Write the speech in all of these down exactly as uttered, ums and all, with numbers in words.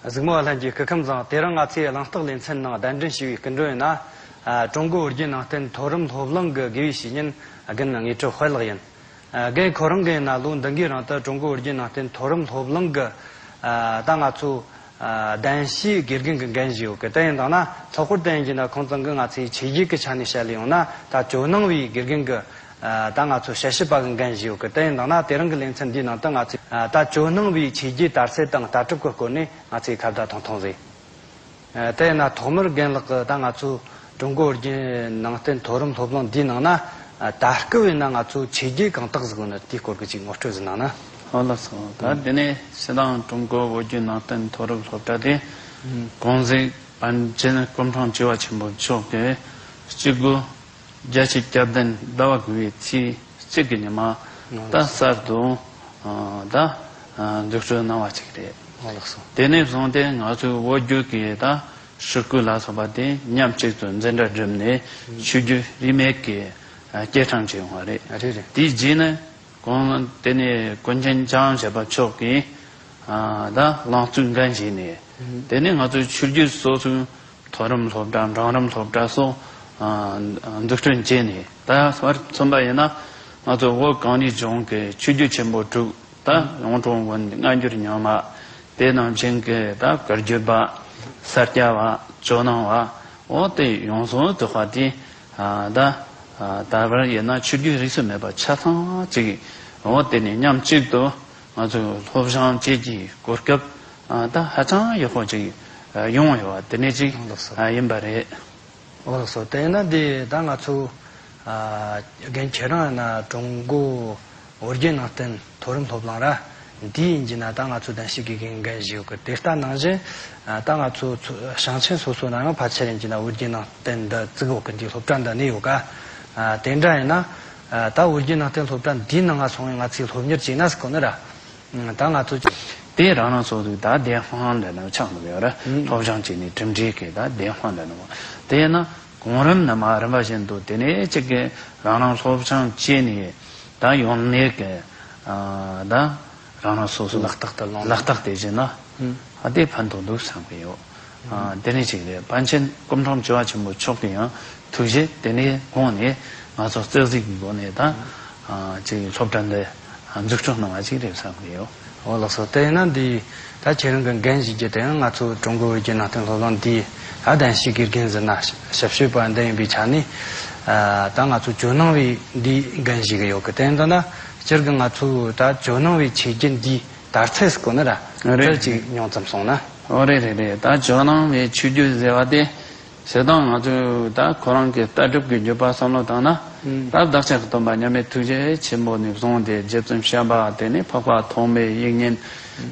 གཟིགས་མོ་བ་ལྷན་རྒྱས་སྐུ་ཁམས་བཟང་། དེ་རིང་ང་ཚོའི་གླེང་སྟེགས་ལེ་ཚན་ནང་གདན་འདྲེན་ཞུས་པའི་སྐུ་མགྲོན་ཡིན་ན། ཀྲུང་གོའི་བོད་བརྒྱུད་ནང་བསྟན་མཐོ་རིམ་སློབ་གླིང་གི་དགེ་བའི་བཤེས་གཉེན་རྒན་དངོས་གྲུབ་དཔལ་ལགས་ཡིན། རྒན་ཁོ་རང་གིས་ཡིན་ན་ལོ་འདི་འགའི་རིང་དུ་ཀྲུང་གོའི་བོད་བརྒྱུད་ནང་བསྟན་མཐོ་རིམ་སློབ་གླིང་གི་ད་ང་ཚོ་གདན་ཞུའི་དགེ་རྒན་གྱི་འགན་བཞེས་ཡོད་གི། དེ་ཡིན་དང་ན་ལྷག་པར་དུ་ཡིན་གྱི་ན་ཁོང་ཚང་གིས་ང་ཚོའི་ཆོས་བརྒྱུད་ཀྱི་ཆ་ནས་བཤད་ལེ་ཡོང་ན་ད་ཇོ་ནང་བའི་དགེ་རྒན་གྱི་ད་ང་ཚོ་དཔྱད་ཞིབ་པ་གི་འགན་བཞེས་ཡོད་གི། དེ་ཡིན་དང་ན་དེ་རིང་གི་ལེ་ཚན་འདིའི་ནང་དུ་ང་ཚོས་ད་ཇོ་ནང་བའི་ཆོས་བརྒྱུད་དར་ཚད་དང་ལྟ་གྲུབ་ཀྱི་སྐོར་ནས་ང་ཚོས་ཁ་བརྡ་ཐུང་ཐུང་ཟིག་ཨ། དེ་ཡིན་ན་ཐོག་མར་རྒན་ལགས་ཀྱིས་ད་ང་ཚོ་ཀྲུང་གོ་བོད་བརྒྱུད་ནང་བསྟན་མཐོ་རིམ་སློབ་གླིང་འདིའི་ནང་ན་ད་སྐབས་ཡིན་ན་ང་ཚོ་ཆོས་བརྒྱུད་གང་དག་ཟིག་ཡོད་ན་དེའི་སྐོར་གྱི་ཅིག་ངོ་སྤྲོད་ཟིག་གནང་ན། ཨོ་ལགས་སོ། ད་དེ་ནས་སྤྱིར་བཏང་ཀྲུང་གོ་བོད་བརྒྱུད་ནང་བསྟན་མཐོ་རིམ་སློབ་གྲྭ་དེ་གོང་གཟིགས་པཎ་ཆེན་སྐུ་ཕྲེང་བཅུ་བ་ཆེན་པོ་མཆོག་གིས་གཅིག་དགུ་བརྒྱད་ཅུ་གྱ་བདུན་ཟླ་བ་དགུ་བའི་ཚེས་གཅིག་གི་ཉི་མ་ད་གསར་དུ་ད་འཛུགས་སྐྲུན་གནང་བ་ཅིག་རེད། ཨོ་ལགས་སོ། དེ་ནས་བཟུང་སྟེ་ང་ཚོའི་བོད་བརྒྱུད་ཀྱི་ད་ཧྲིལ་བོ་ལ་སོགས་པ་དེ་མཉམ་གཅིག་ཏུ་འཛིན་གྲྭ་བསྒྲིམས་ནས་ཆོས་བརྒྱུད་རིས་མེད་ཀྱི་སྐྱེད་སྲིང་བྱས་ཡོང་བ་རེད། རེད་རེད། དེའི་རྗེས་ནས་གོང་དེ་ནས་ཀུན་མཁྱེན་འཇམ་དབྱངས་བཞད་པ་མཆོག་གིས་ད་ལམ་སྟོན་འགན་བཞེས་ནས་དེ་ནས་ང་ཚོའི་ཆོས་བརྒྱུད་སོ་སོའི་མཐོ་རིམ་སློབ་གྲྭ་འབྲིང་རིམ་སློབ་གྲྭ་སོགས་འཛུགས་སྐྲུན་བྱས་ནས་ད་བར་མཚོན་པ་ཡིན་ན་ང་ཚོ་བོད་གངས་རིའི་ལྗོངས་ཀྱི་ཆོས་བརྒྱུད་ཆེན་པོ་དྲུག་ད་གཡུང་དྲུང་བོན་སྔ་འགྱུར་རྙིང་མ། དེ་ནང་བཞིན་གྱི་ད་བཀའ་བརྒྱུད་པ། ས་སྐྱ་པ། ཇོ་ནང་བ། འོ་དེ་ཡོངས་སུ་རྫོགས་པ་དེ་ད་ད་བར་ཡིན་ན་ཆོས་བརྒྱུད་རིས་སུ་མེད་པ་ཆ་ཚང་ཅིག་འོ་དེ་ནས་མཉམ་གཅིག་ཏུ་ང་ཚོས་སློབ་སྦྱོང་བྱེད་ཀྱི་གོ་སྐབས་ད་ཧ་ཅང་ཡག་པོ་ཅིག་ཡོང་ཡོད་པ་དེ་ནས་ཅིག་ཡིན་པ་རེད། ཨོ་ལགས་སོ། དེས་ན་འདི་ད་ང་ཚོ་ཨ་རྒན་ཁྱེད་རང་ཡིན་ན་ཀྲུང་གོ་བོད་བརྒྱུད་ནང་བསྟན་མཐོ་རིམ་སློབ་གླིང་ར་འདི་ཡིན་གྱི་ན་ད་ང་ཚོ་གདན་ཞུ་གི་འགན་བཞེས་ཡོད་གི། དེ་ལྟ་ནང་བཞིན་ཨ་ད་ང་ཚོ་ཚོ་ཞིང་ཆེན་སོ་སོ་ན་ཡང་ཕལ་ཆེར་ཡིན་གྱི་ན་བོད་བརྒྱུད་ནང་བསྟན་འདི་བཙུགས་ཡོད་གི། འདི་སློབ་གྲྭ་འདི་གནས་ཡོད་ག་ཨ་དེ་འདྲ་ཡིན་ན་ཨ་ད་བོད་བརྒྱུད་ནང་བསྟན་སློབ་གྲྭ་འདིའི་ནང་ང་སོང་བའི་ང་ཚོའི་སློབ་གཉེར་བྱས་ན་ཟེར་གོ་ནི་ར། ད་ང་ཚོ་དེ་རང་རང་སོ་སོའི་ད་བདེན་དཔང་ལ་ནི་ཆགས་འདུག་ཡོད་ར། སློབ་སྦྱོང་བྱས་ནས་གྲུབ་འབྲས་ཀྱི་ད་བདེན་དཔང་ལ་ནི་དེ་ན་གོང་རིམ་ནས་མར་རིམ་པ་བཞིན་དུ་དེ་ནས་གཅིག་གི་རང་རང་སློབ་སྦྱོང་བྱས་ནས་ད་ཡོང་ནས་ཀྱི་ད་རང་རང་སོ་སོ་ལག་རྟགས་དེ་ལོངས་ལག་རྟགས་དེ་བྱས་ན་ཨ་དེ་ཕན་ཐོགས་འདུག་བསམ་གི་ཡོད། དེ་ནས་གཅིག་རེད། པཎ་ཆེན་སྐུ་ཕྲེང་བཅུ་བ་ཆེན་པོ་མཆོག་གི་ཡང་ཐུགས་རྗེ་དེ་ནས་དགོངས་ནས་ང་ཚོ་རྩེ་གཟིགས་ཀྱི་སྒོ་ནས་ད་ཅིག་སློབ་གྲྭ་འདི་འཛུགས་སྐྲུན་གནང་བ་ཅིག་རེད་བསམ་གི་ཡོད། ཨོ་ལགས་སོ། དེ་ཡིན་ན་འདི་ད་ཁྱེད་རང་གི་འགན་བཞེས་རྒྱུ་དེ་ཡང་ང་ཚོ་ཀྲུང་གོ་བོད་བརྒྱུད་ནང་བསྟན་སློབ་གླིང་འདི་ད་གདན་ཞུ་དགེ་རྒན་ཟེར་ན་ཞབས་ཞུ་བ་འདི་ཡིན་པའི་ཆ་ནས་ད་ང་ཚོ་ཇོ་ནང་བའི་འདི་འགན་བཞེས་གི་ཡོད་གི། དེ་ཡིན་ད་ན་སྤྱིར་གི་ང་ཚོ་ད་ཇོ་ནང་བའི་ཆོས་བརྒྱུད་འདི་དར་ཚད་ཟེར་གོ་ནི་ར་རེད། དེ་ཅིག་ཉུང་ཙམ་སོང་ན། ཨོ་རེད་རེད་རེད། ད་ཇོ་ནང་བའི་ཆོས་བརྒྱུད་ཟེར་བ་དེ་བྱེད་སྟངས་ང་ཚོས་ད་ཁོ་རང་གི་ལྟ་གྲུབ་ཀྱི་བརྒྱུད་པ་བསམ་བློ་བཏང་ན། ད་བདག་ཅག་གི་སྟོན་པ་མཉམ་མེད་ཐུགས་རྗེ་ཆེན་པོ་ནས་བཟུང་སྟེ་རྗེ་བཙུན་བྱམས་པ། དེ་ནས་འཕགས་པ་ཐོགས་མེད་དབྱིག་གཉེན།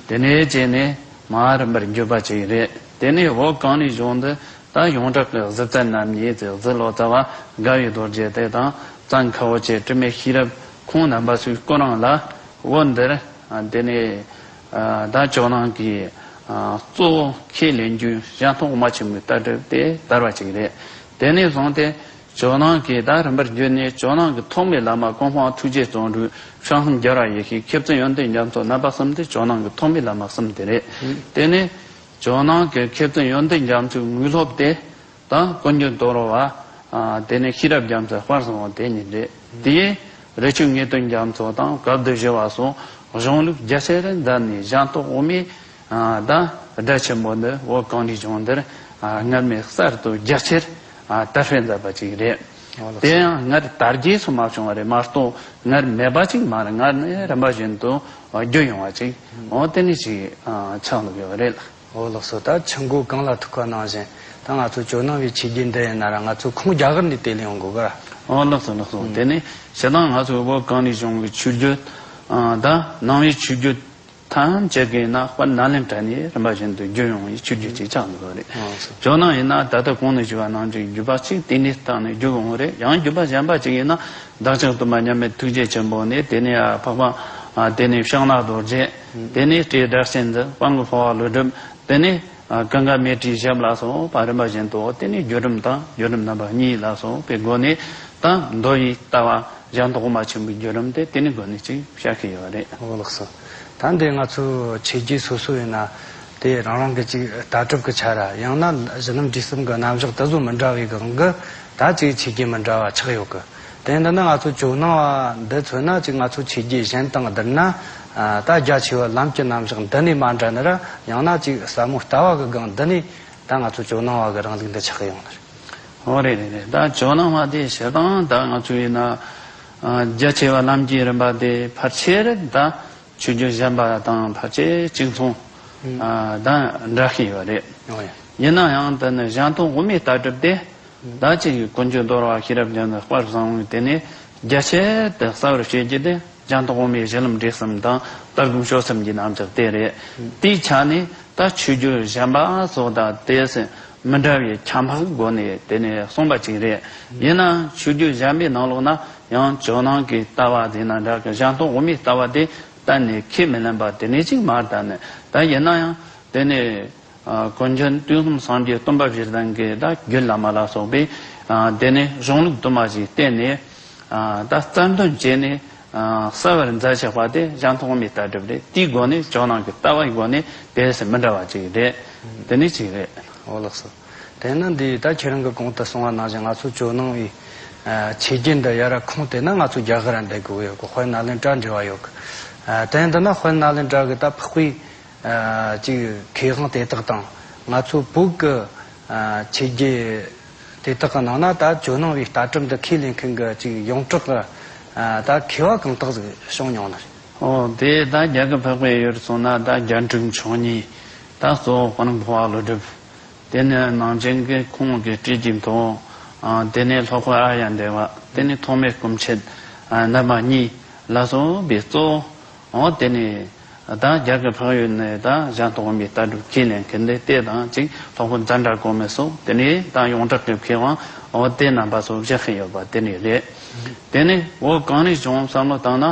དེ་ནས་བྱས་ནས་མར་རིམ་པར་བརྒྱུད་པ་ཅིག་རེད། དེ་ནས་བོད་གངས་རིའི་ལྗོངས་འདི་ད་ཡོངས་གྲགས་ཀྱི་གཟི་རྩ་རྣམ་གཉིས་ཀྱི་གཟི་ལོ་ཙཱ་བ་དགའ་བའི་རྡོ་རྗེ་དེ་དང་གཙང་ཁ་བོ་ཆེ་དྲི་མེད་ཤེས་རབ་ཁོང་རྣམ་པ་ཚོའི་སྐུ་རིང་ལ་བོད་འདིར་དེ་ནས། ད་ཇོ་ནང་གི་གཙོ་བོ་ཁས་ལེན་རྒྱུ་གཞན་སྟོང་དབུ་མ་ཆེན་མོའི་ལྟ་གྲུབ་དེ་དར་བ་ཅིག་རེད། དེ་ནས་བཟུང་སྟེ་ཇོ་ནང་གི་ད་རིམ་པར་བརྒྱུད་ནས་ཇོ་ནང་གི་ཐོག་མའི་བླ་མ་ཀུན་སྤངས་ཐུགས་རྗེ་བརྩོན་འགྲུས་བྱང་སེམས་རྒྱལ་བ་ཡེ་ཤེས་མཁས་བཙུན་ཡོན་ཏན་རྒྱ་མཚོ་རྣམ་པ་གསུམ་དེ་ཇོ་ནང་གི་ཐོག་མའི་བླ་མ་གསུམ་དེ་རེད། དེ་ནས་ཇོ་ནང་གི་མཁས་བཙུན་ཡོན་ཏན་རྒྱ་མཚོའི་དངོས་སློབ་དེ། དང་ཀུན་མཁྱེན་དོ་རུང་བ། དེ་ནས་ཤེས་རབ་རྒྱ་མཚོའི་དཔལ་བཟང་བོ་དེ་གཉིས་རེད། དེ་ཡིས་རི་ཆོས་ངེས་དོན་རྒྱ་མཚོ་དང་བཀའ་བསྡུ་ཞི་བ་སོགས་གཞུང་ལུགས་རྒྱ་ཆེར་མཛད་ནས་གཞན་སྟོང་དབུ་མའི་ད་སྒྲ་ཆེན་པོ་འདི་བོད་གངས་རིའི་ལྗོངས་འདིར་སྔར་མེད་གསར་དུ་རྒྱ་ཆེར་དར་སྤེལ་མཛད་པ་ཅིག་རེད། དེ་ཡང་སྔར་དར་རྒྱས་སུ་མ་བྱུང་བ་རེད་མ་གཏོགས་སྔར་མེད་པ་ཅིག་མ་རེད། སྔར་ནས་རིམ་པ་བཞིན་དུ་བརྒྱུད་ཡོང་བ་ཅིག་འོ་དེ་ནས་ཅིག་ཆགས་འདུག་ཡོད་རེད། ཨོ་ལགས་སོ། ད་ཆུ་མགོ་གངས་ལ་ཐུག་པ་ནང་བཞིན་ད་ང་ཚོ་ཇོ་ནང་བའི་ཆོས་བརྒྱུད་འདི་ཡིན་ན་ར་ང་ཚོ་ཁོང་རྒྱ་གར་ནས་དེད་ལེན་ཡོང་དགོས་གི་ར། ཨོ་ལགས་སོ་ལགས་སོ། དེ་ནས་བྱས་ཙང་ང་ཚོ་བོད་གངས་རིའི་ལྗོངས་ཀྱི་ཆོས་བརྒྱུད་ད་ནང་བའི་ཆོས་བརྒྱུད་ཐམས་ཅད་ཀྱི་ཡིན་ན་དཔལ་ནཱ་ལེནྡྲ་ནས་རིམ་པ་བཞིན་དུ་བརྒྱུད་ཡོང་བའི་ཆོས་བརྒྱུད་ཅིག་ཆགས་འདུག་གི་རེད། ཇོ་ནང་ཡིན་ན་ད་ལྟ་གོང་ནས་ཞུས་པ་ནང་བཞིན་བརྒྱུད་པ་གཅིག་དེ་ནས་བཏང་ནས་བརྒྱུད་ཡོང་གི་རེད། ཡང་བརྒྱུད་པ་གཞན་པ་ཅིག་ཡིན་ན། བདག་ཅག་སྟོན་པ་མཉམ་མེད་ཐུགས་རྗེ་ཆེན་པོ་ནས་དེ་ནས་འཕགས་པ་དེ་ནས་ཕྱག་ན་རྡོ་རྗེ། དེ་ནས་སྤྲེའུ་སྒྲ་གཅན་འཛིན། སྤང་གི་ཕོ་བ་ཀླུ་སྒྲུབ། དེ་ནས་གངྒཱ་མཻ་ཏྲིའི་ཞབས་ལ་སོགས་པ་རིམ་པ་བཞིན་དུ་དེ་ནས་བརྒྱུད་རིམ་དང་བརྒྱུད་རིམ་རྣམ་པ་གཉིས་ལ་སོགས་པའི་སྒོ་ནས་ད་མདོ་ཡི་ལྟ་བ་གཞན་དུ་དབུ་མ་ཆེན་པོའི་བརྒྱུད་རིམ་དེ་དེ་ནས་སྒོ་ནས་ཅིག་བཤད་ཀྱི་ཡོད་རེད། ཨོ་ལགས་སོ། ད་འདི་ང་ཚོའི་ཆོས་བརྒྱུད་སོ་སོ་ཡིན་ན་ དེ་རང་རང་གི་ཅིག་ལྟ་གྲུབ་ཀྱི་ཆ་ར། ཡང་ན་གཞི་ལམ་འབྲས་གསུམ་གྱི་རྣམ་གཞག་དེ་ཚོ་མི་འདྲ་བའི་སྒང་གི་ད་ཅིག་ཆོས་བརྒྱུད་མི་འདྲ་བ་ཆགས་ཡོད་གི། དེ་འདི་ནི་ང་ཚོ་ཇོ་ནང་བ་འདི་མཚོན་ན། ཅིག་ང་ཚོ་ཆོས་བརྒྱུད་གཞན་དང་བསྡུར་ན། ཨ། ད་རྒྱ་ཆེ་བ་ལམ་གྱི་རྣམ་གཞག་འདི་ནས་མ་འདྲ་ནི་ར། ཡང་ན་ཅིག་ཟབ་མོ་ལྟ་བ་གི་སྒང་འདི་ནས་ད་ང་ཚོ་ཇོ་ནང་བ་གི་རིང་ལུགས་འདི་ཆགས་ཡོང་ནི་རེད། འོ་རེད་རེད་རེད། ད་ཇོ་ནང་བ་དེ་སྤྱིར་བཏང་ད་ང་ཚོ་ཡིན་ན། ཨ། རྒྱ་ཆེ་བ་ལམ་གྱི་རིམ་པ་དེ་ཕལ་ཆེར་ད་ཆོས་བརྒྱུད་གཞན་པ་དང་ཕལ་ཆེར་གཅིག་མཚུངས། ཨ། ད་འདྲ་ཤེས་ཡོད་རེད། ཨོ་ཡ། ཡིན་ན་ཡང་དེ་ནི་གཞན་སྟོང་དབུ་མའི་ལྟ་གྲུབ་དེ། ད་ཅིག་ཀུན་མཁྱེན་རྡོ་རྗེ་ཤེས་རབ་རྒྱལ་མཚན་དཔལ་བཟང་པོས་དེ་ནས་རྒྱ་ཆེར་དུ་གསལ་བར་བྱེད་རྒྱུ་དེ། གཞན་སྟོང་དབུ་མའི་གཞི་ལམ་འབྲས་གསུམ་དང་ལྟ་སྒོམ་སྤྱོད་གསུམ་གྱི་རྣམ་གཞག་དེ་རེད། དེའི་ཆ་ནས་ད་ཆོས་བརྒྱུད་གཞན་པ་སོགས་དང་དེ་མི་འདྲ་བའི་ཁྱད་པར་སྒོ་ནས་དེ་ནས་གསུངས་པ་ཅིག་རེད། ཡིན་ནའང་ཆོས་བརྒྱུད་གཞན་པའི་ནང་ལོགས་ན་ཡང་ཇོ་ནང་གི་ལྟ་བ་དེ་ན་འདྲ་གི། གཞན་སྟོང་དབུ་མའི་ལྟ་བ་དེ་གཏན་ནས་ཁས་མི་ལེན་པ་དེ་ནས་ཅིག་མ་རེད། ད་ནི་ད་ཡིན་ན་ཡང་དེ་ནས། ཨ། ཀུན་མཁྱེན་དུས་གསུམ་སངས་རྒྱས་སྟོན་པ་བཞི་ལྡན་གྱི་ད་རྒྱུད་བླ་མ་ལ་སོགས་པའི། ཨ། དེ་ནས་གཞུང་ལུགས་དུ་མ་ཞིག་བསྟན་ནས། ཨ། ད་རྩ་འདོན་བྱས་ནས། ཨ། གསལ་བར་མཛད་བཞག་པ་དེ་གཞན་སྟོང་དབུ་མའི་ལྟ་གྲུབ་རེད། དེའི་སྒོ་ནས་ཇོ་ནང་གི་ལྟ་བའི་སྒོ་ནས་དེ་སུ་མི་འདྲ་བ་ཅིག་རེད། དེ་ནི་ཅིག་རེད། འོ་ལགས་སོ། དེ་ནི་འདི་ད་ཁྱེད་རང་གི་གོང་དུ་གསུངས་པ་ནང་བཞིན་ང་ཚོ་ཇོ་ནང་བའི། ཨ། ཆོས་བརྒྱུད་འདི་ཡར་ཁུངས་བསྟན་ན་ང་ཚོ་རྒྱ་གར་ར་འདེད་དགོས་ཡོད་གི། དཔལ་ནཱ་ལེནྡྲ་འབྲེལ་བ་ཡོད་གི། ཨ། དེ་འདི་ན་དཔལ་ནཱ་ལེནྡྲ་གི་ད་འཕགས་པའི། ཨ། ཅིག་མཁས་དབང་དེ་དག་དང་ང་ཚོ་བོད་ཀྱི། ཨ། ཆོས་བརྒྱུད་དེ་དག་གི་ནང་ན་ད་ཇོ་ནང་བའི་ལྟ་གྲུབ་འདི་ཁས་ལེན་མཁན་གྱི་ཅིག་ཡོངས་གྲགས་ཀྱི། ཨ། ད་མཁས་པ་གང་དག་ཟིག་བྱུང་མྱོང་ནི་རེད། ཨོ། དེ་ད་རྒྱ་གར་འཕགས་པའི་ཡུལ་སོང་ན་ད་རྒྱ་འབྲུག་མཆོག་གཉིས། ད་གཙོ་བོ་དཔལ་འཕགས་པ་ཀླུ་སྒྲུབ། དེ་ནས་ནང་ཆེན་གྱི་ཁོང་གི་སྲས་ཀྱི་ཐོག། ཨ། དེ་ནས་ལྷག་པར་ཨཱརྱ་དེ་བ། དེ་ནས་ཐོགས་མེད་སྐུ་མཆེད། ཨ། རྣམ་པ་གཉིས་ལ་སོགས་པའི་གཙོ་བོ། ཨོ། དེ་ནས་ད་རྒྱ་གར་འཕགས་ཡུལ་ནས་ད་གཞན་སྟོང་དབུ་མའི་ལྟ་གྲུབ་ཁས་ལེན་མཁན་དེ་དེ་དང་ཅིག་ལྷག་པར་ཛཱ་ཏྲ་གོ་མི་སོགས། དེ་ནས་ད་ཡོངས་གྲགས་ཀྱི་མཁས་དབང་། ཨོ། དེ་རྣམ་པ་སོགས་བཞུགས་ཀྱི་ཡོད་པ་དེ་ནས་རེད། དེ་ནས་འོ་གང་ནས་བྱུང་བསམ་བློ་བཏང་ན།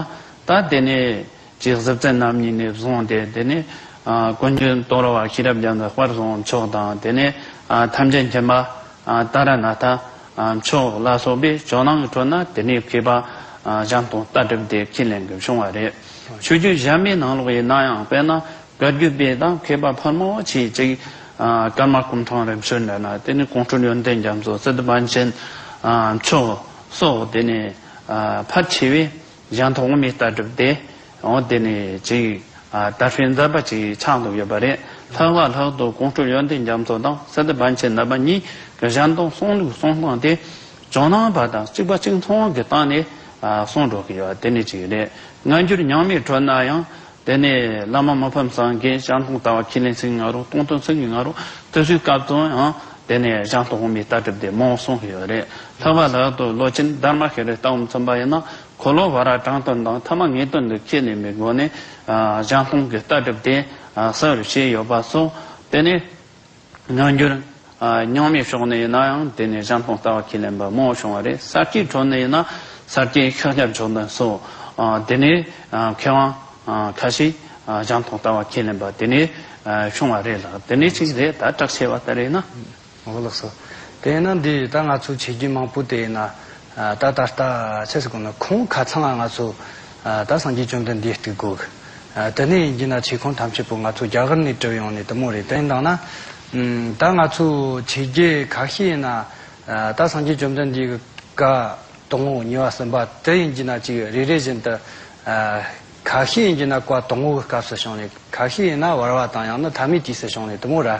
ད་དེ་ནས་ཅིག་གཟི་བརྩན་རྣམ་གཉིས་ནས་བཟུང་སྟེ། དེ་ནས། ཨ། ཀུན་མཁྱེན་དོལ་པོ་ཤེས་རབ་རྒྱལ་མཚན་དཔལ་བཟང་མཆོག་དང་། དེ་ནས། ཨ། ཐམས་ཅད་མཁྱེན་པ། ཨ། ཏཱ་ར་ནཱ་ཐ། ཨ། མཆོག་ལ་སོགས་པས་ཇོ་ནང་གི་ཁྲོད་ན་དེ་ནས་མཁས་པ། ཨ། གཞན་སྟོང་ལྟ་གྲུབ་དེ་ཁས་ལེན་གྱི་བྱུང་བ་རེད། ཆོས་བརྒྱུད་གཞན་པའི་ནང་ལོགས་ཡིན་ན་ཡང་། དཔེར་ན་བཀའ་བརྒྱུད་པའི་ད་མཁས་པ་ཕལ་མོ་ཆེ་ཅིག། ཨ། ཀརྨ་སྐུ་ཕྲེང་རིམ་བྱོན་འདྲ་ན། དེ་ནས་ཀོང་སྤྲུལ་ཡོན་ཏན་རྒྱ་མཚོ། སིདྡྷི་པཎ་ཆེན། ཨ། མཆོག་སོགས། དེ་ནས། ཨ། ཕལ་ཆེ་བས་གཞན་སྟོང་དབུ་མའི་ལྟ་གྲུབ་དེ། འོ། དེ་ནས་ཅིག། ཨ། དར་སྤེལ་མཛད་པ་ཅིག་ཆགས་འདུག་ཡོད་པ་རེད། ལྷག་པར་ལྷག་ཏུ་ཀོང་སྤྲུལ་ཡོན་ཏན་རྒྱ་མཚོ་དང་སིདྡྷི་པཎ་ཆེན་རྣམ་པ་གཉིས་ཀྱི་གཞན་སྟོང་གསུང་ལུགས་གསུང་སྟངས་དེ་ཇོ་ནང་པ་དང་གཅིག་པ་གཅིག་མཚུངས་ཀྱི་སྟེང་ནས། ཨ། གསུང་འགྲོ་གི་ཡོད་པ་དེ་ནས་ཅིག་རེད། སྔ་འགྱུར་རྙིང་མའི་ཁྲོད་ན་ཡང་། དེ་ནས་བླ་མ་མི་ཕམ་སེང་གེས་གཞན་སྟོང་ལྟ་བ་ཁས་ལེན་ཚུལ་གྱི་སྔ་རོལ། སྟོང་དོན་ཚུལ་གྱི་སྔ་རོལ། དེ་ཚོའི་སྐབས་སུ་ཡང་དེ་ནས་གཞན་སྟོང་དབུ་མའི་ལྟ་གྲུབ་དེ་མང་པོ་གསུངས་ཡོད་རེད། ལྷག་པར་ལྷག་ཏུ་ལོ་ཆེན་དྷརྨ་ཤྲཱི་ཏ་པ་མཚོན་པ་ཡིན་ན། འཁོར་ལོ་བྷ་ར་དྲང་དོན་དང་ཐ་མ་ངེས་དོན་དུ་ཁས་ལེན་པའི་སྒོ་ནས། ཨ། གཞན་སྟོང་གི་ལྟ་གྲུབ་དེ། ཨ། གསལ་བར་བྱས་ཡོད་པ་སོགས། དེ་ནས། སྔ་འགྱུར། ཨ། རྙིང་མའི་ཕྱོགས་ནས་ཡིན་ན་ཡང་། དེ་ནས་གཞན་སྟོང་ལྟ་བ་ཁས་ལེན་པ་མང་པོ་བྱུང་བ་རེད། ས་སྐྱའི་ཁྲོད་ནས་ཡིན་ན་ས་སྐྱའི་ཤཱཀྱ་མཆོག་ལྡན་སོགས། ཨ། དེ་ནས། ཨ། མཁས་དབང་། ཨ། ཁ་ཤས། ཨ། གཞན་སྟོང་ལྟ་བ་ཁས་ལེན་པ་དེ་ནས། ཨ། བྱུང་བ་རེད་ལགས། དེ་ནས་ཅིག་རེད། ད་གྲགས་ཆེ་བ་ལྟར་ཡིན་ན། འོ་ལགས་སོ། དེས་ན་འདི་ད་ང་ཚོ་ཆོས་བརྒྱུད་མང་པོ་དེ་ཡིན་ན། ཨ། ད་ད་ལྟ་ཆི་ཟེར་དགོས་ན། ཁོང་ཁ་ཚང་ང་ཚོ། ཨ། ད་སངས་རྒྱས་བཅོམ་ལྡན་འདས་གཏུག་དགོས་གི། ཨ། དེ་ནས་ཡིན་གྱི་ན་ཆོས་ཁུངས་ཐམས་ཅད་པོ་ང་ཚོ་རྒྱ་གར་ནས་གྲུབ་ཡོང་ནས་དེ་མོ་རེད། དེ་ཡིན་དང་ན། ཨམ། ད་ང་ཚོ་ཆོས་བརྒྱུད་ཁ་ཤས་ཡིན་ན། ཨ། ད་སངས་རྒྱས་བཅོམ་ལྡན་འདས་ཀྱི་བཀའ་དང་པོ་གཉིས་པ་གསུམ་པ་དེ་ཡིན་གྱི་ན་ཅིག་རེ་རེ་བཞིན་དུ། ཨ། ཁ་ཤས་ཡིན་གྱི་ན་བཀའ་དང་པོ་གི་སྐབས་སུ་བྱུང་ནས། ཁ་ཤས་ཡིན་ན་བར་པ་དང་ཡང་ན་ཐ་མའི་དུས་སུ་བྱུང་ནས་དེ་མོ་ར།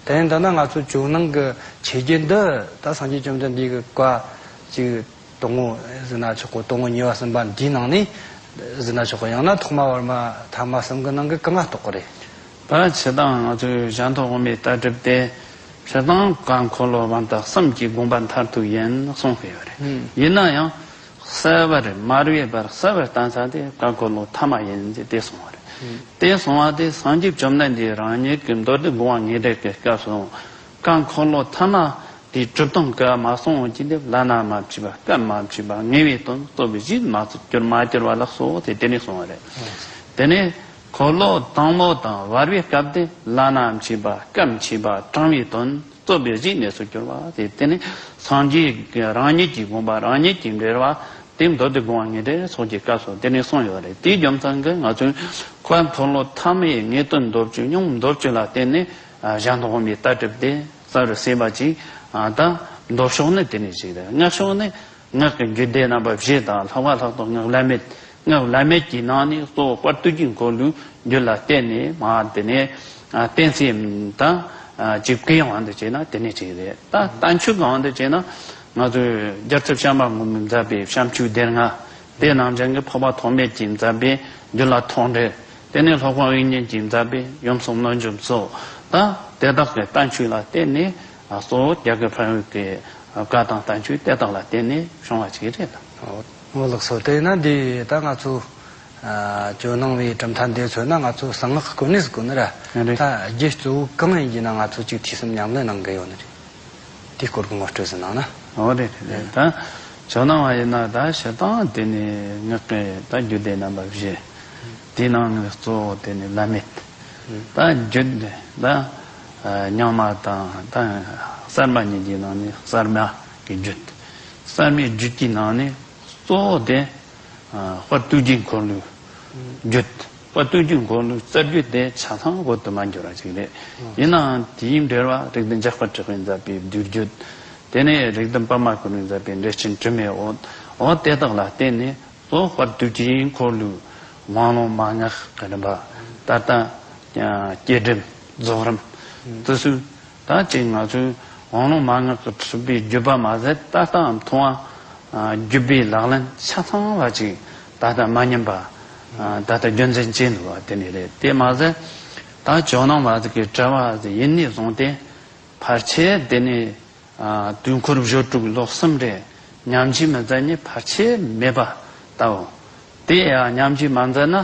དེ་ཡིན་དང་ན་ང་ཚོ་ཇོ་ནང་གི་ཆོས་བརྒྱུད་འདི་ད་སངས་རྒྱས་བཅོམ་ལྡན་འདས་ཀྱི་བཀའ་ཅིག་དང་པོ་ཟེར་ན་ཆོག་གོ། དང་པོ་གཉིས་པ་གསུམ་པ་འདིའི་ནང་ནས་ཟེར་ན་ཆོག་གོ། ཡང་ན་ཐོག་མ་བར་མ་ཐ་མ་གསུམ་གི་ནང་གི་གང་ང་གཏོགས་གི་རེད། ད་སྤྱིར་བཏང་ང་ཚོའི་གཞན་སྟོང་དབུ་མའི་ལྟ་གྲུབ་དེ། སྤྱིར་བཏང་བཀའ་འཁོར་ལོ་བར་དོ་གསུམ་གྱི་དགོངས་པ་མཐར་ཐུག་ཡིན་གསུངས་ཀྱི་ཡོད་རེད། ཨང་། ཡིན་ན་ཡང་གསལ་བར་མ་རིག་པར་གསལ་བར་བསྟན་ས་དེ་བཀའ་འཁོར་ལོ་ཐ་མ་ཡིན་ཟེར་དེ་གསུངས་པ་རེད། ཨང་། དེ་གསུངས་པ་དེ་སངས་རྒྱས་བཅོམ་ལྡན་འདས་རང་ཉིད་ཀྱི་མདོ་སྡེ་དགོངས་པ་ངེས་འགྲེལ་གྱི་སྐབས་སུ། བཀའ་འཁོར་ལོ་ཐ་མ་དེའི་གྲུབ་སྟངས་ཀྱིས་མ་གསུངས་ཀྱི་དེ། བླ་ན་མ་མཆིས་པ། སྐབས་མ་མཆིས་པ། ངེས་པའི་དོན། རྩོད་པའི་གཞི་མ་གྱུར་མ་གྱུར་པ་ལགས་སོ་ཟེར་དེ་ནས་གསུངས་པ་རེད། ཨང་། དེ་ནས། འཁོར་ལོ་དང་པོ་དང་བར་པའི་སྐབས་དེ་བླ་ན་མཆིས་པ། སྐབས་མཆིས་པ། དྲང་བའི་དོན། རྩོད་པའི་གཞི་གནས་སུ་གྱུར་པ་དེ། དེ་ནི་སངས་རྒྱས་ཀྱི་རང་ཉིད་ཀྱི་དགོངས་པ་རང་ཉིད་ཀྱིས་འགྲེལ་བ་ དེ་མདོ་སྡེ་དགོངས་པ་ངེས་འབྱེད་སོགས་ཀྱི་སྐབས་སུ་དེ་ནས་གསུངས་ཡོད་རེད། དེའི་རྒྱུ་མཚན་གྱིས་ང་ཚོས་འཁོར་བ་འཁོར་ལོ་ཐ་མའི་ངེས་དོན་མདོར་བསྡུས་སྙིང་མདོར་བསྡུས་ལ་བརྟེན་ནས་གཞན་སྟོང་པའི་ལྟ་གྲུབ་དེ་གསལ་རུ་གསལ་བ་ཅིག་ད་མདོ་ཕྱོགས་ནི་དེ་ནས་ཅིག་རེད། སྔགས་ཕྱོགས་ནི། སྔགས་ཀྱི་རྒྱུད་སྡེ་རྣམ་པ་བཞི་དང་ལྷག་པར་ལྷག་ཏུ་སྔགས་བླ་མེད། སྔགས་བླ་མེད་ཀྱི་ནང་ནས་གཙོ་བོ་དཔལ་དུས་ཀྱི་འཁོར་ལོའི་རྒྱུད་ལ་བརྟེན་ནས་མ་དེ་ནས་ཨ་གཏན་ཚིགས་དང་ཨ་ཅིག་གི་དབང་དུ་བྱས་ན་དེ་ནས་ཅིག་རེད། ད་བསྟན་བཅོས་ཀྱི་དབང་དུ་བྱས་ན་ང་ཚོས་རྒྱལ་ཚབ་བྱམས་པ་མགོན་པོས་མཛད་པའི་བྱམས་ཆོས་སྡེ་ལྔ། དེ་ནང་བཞིན་གྱི་འཕགས་པ་ཐོགས་མེད་ཀྱིས་མཛད་པའི་རྒྱུད་བླ་ཐོག་འགྲེལ། དེ་ནས་སློབ་དཔོན་དབྱིག་གཉེན་གྱིས་མཛད་པའི་ཡུམ་གསུམ་བློ་འཇུག་སོགས་དང་དེ་དག་གི་བསྟན་བཅོས་ལ་བརྟེན་ནས་གཙོ་བོ་རྒྱ་གར་འཕགས་ཡུལ་གྱི་བཀའ་དང་བསྟན་བཅོས་དེ་དག་ལ་བརྟེན་ནས་བྱུང་བ་ཞིག་རེད། ཨོ་ལགས་སོ། དེས་ན་འདི་ད་ང་ཚོ་ཇོ་ནང་བའི་གྲུབ་མཐའ་འདི་མཚོན་ན་ང་ཚོ་གསང་སྔགས་ཀྱི་སྐོར་ནས་ཟེར་གོ་ནི་ར། རེད། ད་རྒྱུད་གཙོ་བོ་གང་ཡིན་གྱི་ན་ང་ཚོ་གཅིག་ཐོས་བསམ་ཉམས་ལེན་གནང་གི་ཡོད་ནི་རེད། དེའི་སྐོར་གྱི་ངོ་སྤྲོད་ཟིན་གནང་ན། ཨོ་རེད་རེད་རེད། ད་ཇོ་ནང་བ་ཡིན་ན་ད་སྤྱིར་བཏང་དེ་ནི་སྔགས་ཀྱི་ད་རྒྱུད་སྡེ་རྣམ་པ་བཞི། དེའི་ནང་ནས་གཙོ་བོ་དེ་ནི་བླ་མེད། ད་རྒྱུད་ད་རྙིང་མ་དང་ད་གསར་མ་གཉིས་ཀྱི་ནང་ནས་གསར་མ་གི་རྒྱུད། གསར་མའི་རྒྱུད་ཀྱི་ནང་ནས་གཙོ་བོ་དེ་དཔལ་དུས་ཀྱི་འཁོར་ལོའི་རྒྱུད། དཔལ་དུས་ཀྱི་འཁོར་ལོའི་རྩ་རྒྱུད་དེ་ཆ་ཚང་བོད་དུ་མ་འགྱུར་བ་ཅིག་རེད། ཡིན་ནའང་དེའི་འགྲེལ་བ་རིགས་ལྡན་འཇམ་དཔལ་གྲགས་པས་མཛད་པའི་བསྡུས་རྒྱུད། དེ་ནས་རིགས་ལྡན་པདྨ་གུ་རུས་མཛད་པའི་འགྲེལ་ཆེན་དྲི་མེད་འོད། འོ་དེ་དག་ལ་བརྟེན་ནས། གཙོ་བོ་དཔལ་དུས་ཀྱི་འཁོར་ལོའི་དབང་ལུང་མན་ངག་གི་རིམ་པ། ད་ལྟ་བསྐྱེད་རིམ་རྫོགས་རིམ་དེ་ཚོ། ད་ཅིག་ང་ཚོའི་དབང་ལུང་མན་ངག་གི་གྲུབ་པའི་བརྒྱུད་པ་མ་ཟད་ད་ལྟའང་མཐོང་བ་བརྒྱུད་པའི་ལག་ལེན་ཆ་ཚང་བ་ཅིག་ད་ལྟ་མ་ཉམས་པ། ད་ལྟ་རྒྱུན་འཛིན་བྱས་འདུག་པ་དེ་ནི་རེད། དེ་མ་ཟད་ད་ཇོ་ནང་བ་ཟིག་གི་གྲྭ་བ་ཟིག་ཡིན་ནས་བཟུང་སྟེ་ཕལ་ཆེར་དེ་ནི། ཨ། དུས་འཁོར་བཞི་དྲུག་ལོ་གསུམ་རེ་ཉམས་ཀྱིས་མི་ཟད་ནི་ཕལ་ཆེར་མེད་པ་ལྟ་བུ། དེ་ཡང་ཉམས་ཀྱིས་མ་ཟད་ན་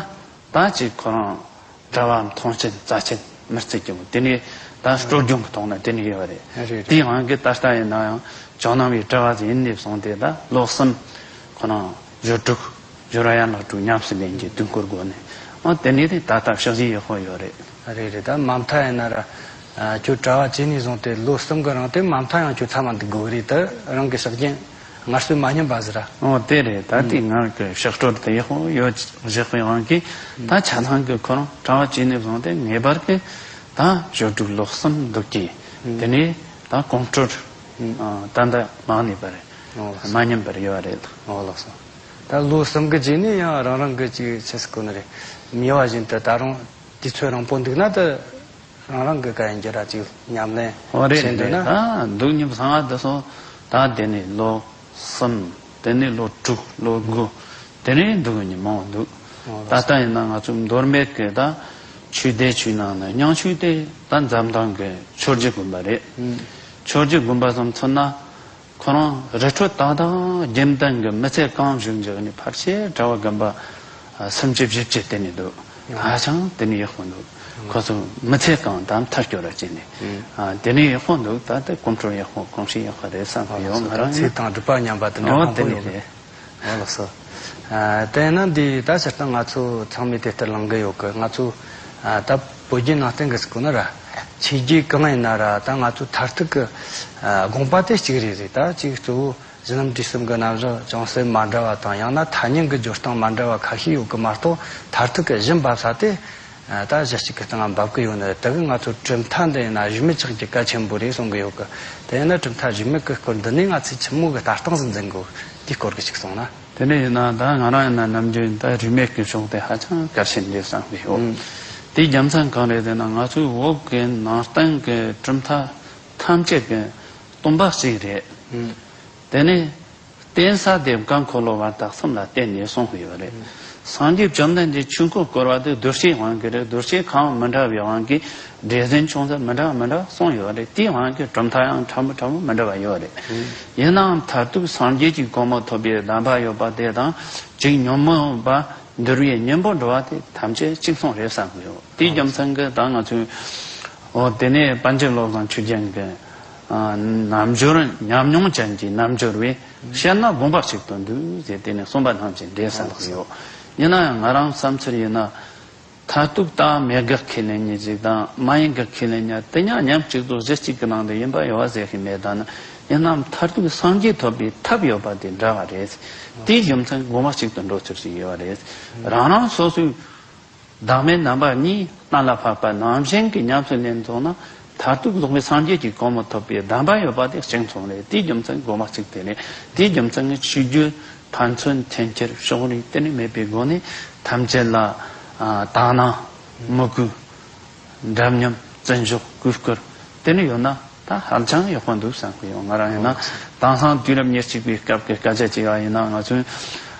ད་ཅིག་ཁོ་རང་གྲྭ་བ་མཐོང་ཆེན་རྩ་ཆེན་མི་བརྩི་རྒྱུ་དེ་ནི་ད་སྲོལ་རྒྱུན་གྱི་ཐོག་ནས་དེ་ནི་ཡོད་རེད། རེད་རེད། དེའི་དབང་གིས་ད་ལྟ་ཡིན་ན་ཡང་ཇོ་ནང་བའི་གྲྭ་བ་ཡིན་ནས་བཟུང་སྟེ་ད་ལོ་གསུམ་ཁོ་རང་བཞི་དྲུག་བཞི་ར་ཡན་ལག་དྲུག་ཉམས་སུ་ལེན་གྱི་དུས་འཁོར་སྒོ་ནས། ཨ། དེ་ནས་དེ་ད་ལྟ་ཕྱག་བཞེས་ཡག་པོ་ཡོད་རེད། རེད་རེད། ད་མ་མཐའ་ཡིན་ན་ར། ཨ། ཁྱོད་གྲྭ་བ་བྱས་ནས་བཟུང་སྟེ་ལོ་གསུམ་གི་རིང་དེ་མ་མཐའ་ཡང་ཁྱོད་མཚམས་མ་འདུག་དགོས་རེད། དེ་རང་གི་ཕྱག་རྒྱན་སྔར་སྲོལ་མ་ཉམས་པ་ཟེར་ར། ཨོ་དེ་རེད། ད་དེ་ང་གི་ཕྱག་སྲོལ་དེ་ཡག་པོ་ཡོད་བཞག་པའི་དབང་གིས་ད་ཆ་ཚང་གི་ཁོ་རང་གྲྭ་བ་བྱས་ནས་བཟུང་སྟེ་ངེས་པར་གྱི་ད་བཞི་དྲུག་ལོ་གསུམ་འདུག་གི། དེ་ནས་ད་གོམས་སྲོལ་ད་ལྟ་མ་ནུས་པ་རེད། མ་ཉམས་པར་ཡོད་རེད། ཨོ་ལགས་སོ། ད་ལོ་གསུམ་གི་རྗེས་ནས་ཡང་རང་རང་གི་ཅིག་ཆི་ཟེར་གོ་ནི་རེད། མི་བ་བཞིན་དུ་ད་རུང་དུས་ཚོད་རིང་པོ་འདུག་ན་ད་རང་རང་གི་ག་ཡིན་གྱི་ར་ཅིག་ཉམས་ལེན་ཨོ་རེད་བྱེད་འདོད་རེད། ན། ད་འདུག་ཉིན་བཟང་ང་འདི་སོང་ད་དེ་ནས་ལོ་གསུམ། དེ་ནས་ལོ་དྲུག་ལོ་དགུ། དེ་ནས་འདུག་ཉིན་མང་འདུག་ཨོ་ད་ལྟ་ཡིན་ན་ང་ཚོ་མདོ་སྨད་ཀྱི་ད་ཆོས་སྡེ་ཆོས་ནང་ནས་རྙིང་ཆོས་དེ་ད་འཛམ་ཐང་གི་ཆོས་རྗེ་དགོན་པ་རེད། ཆོས་རྗེ་དགོན་པ་ཙམ་མཚོན་ན། ཁོ་རང་རི་ཁྲོད་ཏག་ཏག་རྒྱུན་ལྡན་གྱི་མི་ཚེ་གང་བཞིན་བཞག་ནས་ཕལ་ཆེར་གྲྭ་བ་རྒན་པ་སུམ་ཅུ་བཞི་བཅུ་དེ་ནས་འདུག་ཧ་ཅང་དེ་ནས་ཡག་པོ་འདུག་ཁོ་ཚོ་མི་ཚེ་གང་དང་མཐར་སྐྱོར་ར་བྱས་ནས། དེ་ནས་ཡག་པོ་འདུག་ད་ལྟ་གོམས་སྲོལ་ཡག་པོ་གོམས་གཤིས་ཡག་པོ་རེད་བསམ་གྱི་ཡོད། ང་རང་ཚིག་དང་སྒྲུབ་པ་ཉམས་པ་དེ་འདྲ་ཨོ་མང་པོ་དེ་ནས་ཡོད་རེད། ཨོ་ལགས་སོ། ཨ། དེས་ན་འདི་ད་སྤྱིར་བཏང་ང་ཚོ་ཚང་མས་དེ་ལྟར་ལང་གི་ཡོད་གི། ང་ཚོ་ཨ་ད་བོད་བརྒྱུད་ནང་བསྟན་གི་ཟེར་གོ་ན་ར། ཆོས་བརྒྱུད་གང་ཡིན་ན་ར་ད་ང་ཚོ་མཐར་ཐུག་གི་ཨ་དགོངས་པ་དེ་གཅིག་རེད་རེད། ད་གཅིག་གཙོ་བོ་གཞི་ལམ་དུས་གསུམ་གི་རྣམ་གཞག་ཅུང་ཟད་མ་འདྲ་བ་དང་ཡང་ན་ཐ་སྙད་གི་སྦྱོར་སྟངས་མ་འདྲ་བ་ཁ་ཤས་ཡོད་གི་མ་གཏོགས་མཐར་ཐུག་གི་གཞི་འབབ་ས་དེ། ད་གཞི་གཅིག་གི་སྟེང་ང་འབབ་གི་ཡོད་ནི་དེ་གི་ང་ཚོ་གྲུབ་མཐའ་འདི་ཡིན་ན་རིས་མེད་ཆགས་ཀྱི་གལ་ཆེན་པོ་རེད་གསུང་གི་ཡོད་གི། དེ་ཡིན་ན་གྲུབ་མཐའ་རིས་མེད་གི་སྐོར་འདི་ནས་ང་ཚོས་ཆི་མོ་གི་ལྟ་སྟངས་ཟིག་འཛིན་དགོས་དེའི་སྐོར་གི་ཅིག་གསུང་ན། དེ་འདྲ་ཡིན་ན་ད་ང་རང་ཡིན་ན་ནམ་རྒྱུན་ད་རིས་མེད་ཀྱི་ཕྱོགས་དེ་ཧ་ཅང་གལ་ཆེན་རེད་བསམ་གི་ཡོད། དེའི་རྒྱུ་མཚན་གང་རེད་ཟེར་ན་ང་ཚོའི་བོད་ཀྱི་ནང་བསྟན་གྱི་གྲུབ་མཐའ་ཐམས་ཅད་ཀྱི་སྟོང་པ་གཅིག་རེད། དེ་ནས། བརྟེན་ས་དེ་བཀའ་འཁོར་ལོ་བར་དག་གསུམ་ལ་བརྟེན་ནས་གསུངས་ཡོད་རེད། སངས་རྒྱས་བཅོམ་ལྡན་འདས་ཆོས་འཁོར་བསྐོར་བ་དེ་གདུལ་བྱའི་དབང་གིས་རེད། གདུལ་བྱ་ཁམས་མི་འདྲ་བའི་དབང་གིས་འདྲེས་ཟིན་ཆུང་ཟད་མི་འདྲ་མི་འདྲ་གསུངས་ཡོད་རེད། དེའི་དབང་གིས་གྲུབ་མཐའ་ཡང་ཕྲ་མོ་ཕྲ་མོ་མི་འདྲ་བ་ཡོད་རེད། ཡིན་ནའང་མཐར་ཐུག་སངས་རྒྱས་ཀྱི་གོ་འཕང་ཐོབ་པའི་གདམས་པ་ཡོད་པ་དེ་དང་ཅིག་ཉོན་མོངས་པ་འདུལ་བའི་གཉེན་པོ་འགྲོ་བ་དེ་ཐམས་ཅད་གཅིག་མཚུངས་རེད་བསམ་གི་ཡོད། དེའི་རྒྱུ་མཚན་གྱིས་ད་ང་ཚོས་འོ་དེ་ནས་པཎ་ཆེན་བློ་བཟང་ཆོས་རྒྱན་གྱི་རྣལ་འབྱོར་ཉམས་མྱོང་ཅན་གྱི་རྣལ་འབྱོར་བས། བཤད་ན་དགོངས་པ་གཅིག་ཏུ་འདུས་ཟེར་དེ་ནས་གསུངས་པ་ནང་བཞིན་འགྲེལ་བསམ་གྱི་ཡོད། ཡིན་ན་ཡང་ང་རང་བསམ་ཚུལ་ཡིན་ན། མཐར་ཐུག་ད་མེད་དགག་ཁས་ལེན་མཁན་ཅིག་དང་མ་ཡིན་དགག་ཁས་ལེན་མཁན་དེ་གཉིས་མཉམ་གཅིག་ཏུ་གཞི་གཅིག་གི་ནང་དུ་ཡིན་པ་ཡོད་པ་ཟེར་གྱི་མེད། ད་ནི་ཡིན་ནའང་མཐར་ཐུག་སངས་རྒྱས་ཐོབ་པའི་ཐབས་ཡོད་པ་དེ་འདྲ་བ་རེད། དེའི་རྒྱུ་མཚན་དགོངས་པ་གཅིག་ཏུ་འགྲོ་ཐུབ་ཀྱི་ཡོད་པ་རེད། རང་རང་སོ་སོའི་བདག་མེད་རྣམ་པ་གཉིས་གཏན་ལ་ཕབ་པ་ནང་བཞིན་གྱི་ཉམས་སུ་ལེན་ཐུབ་ན། མཐར་ཐུག་རྫོགས་པའི་སངས་རྒྱས་ཀྱི་གོ་འཕང་ཐོབ་པའི་གདམས་པ་ཡོད་པ་དེ་གཅིག་མཚུངས་རེད། དེའི་རྒྱུ་མཚན་དགོངས་པ་གཅིག་དེ་རེད། དེའི་རྒྱུ་མཚན་ནི་ཆོས་བརྒྱུད་ཕན་ཚུན་འཐེན་འཁྱེར་ཕྱོགས་རིས་དེ་ནི་མེད་པའི་སྒོ་ནས་ཐམས་ཅད་ལ་ཨ་དག་སྣང་མོས་གུས་འདྲ་མཉམ་བརྩི་འཇོག་གུས་བཀུར་དེ་ནི་ཡོད་ན་ད་ཧ་ཅང་ཡག་པོ་འདུག་བསམ་གྱི་ཡོད། ང་རང་ཡིན་ན་དེང་སང་དུས་རབས་ཉེར་གཅིག་པའི་སྐབས་ཀྱི་སྐད་ཆ་བྱས་པ་ཡིན་ན་ང་ཚོས་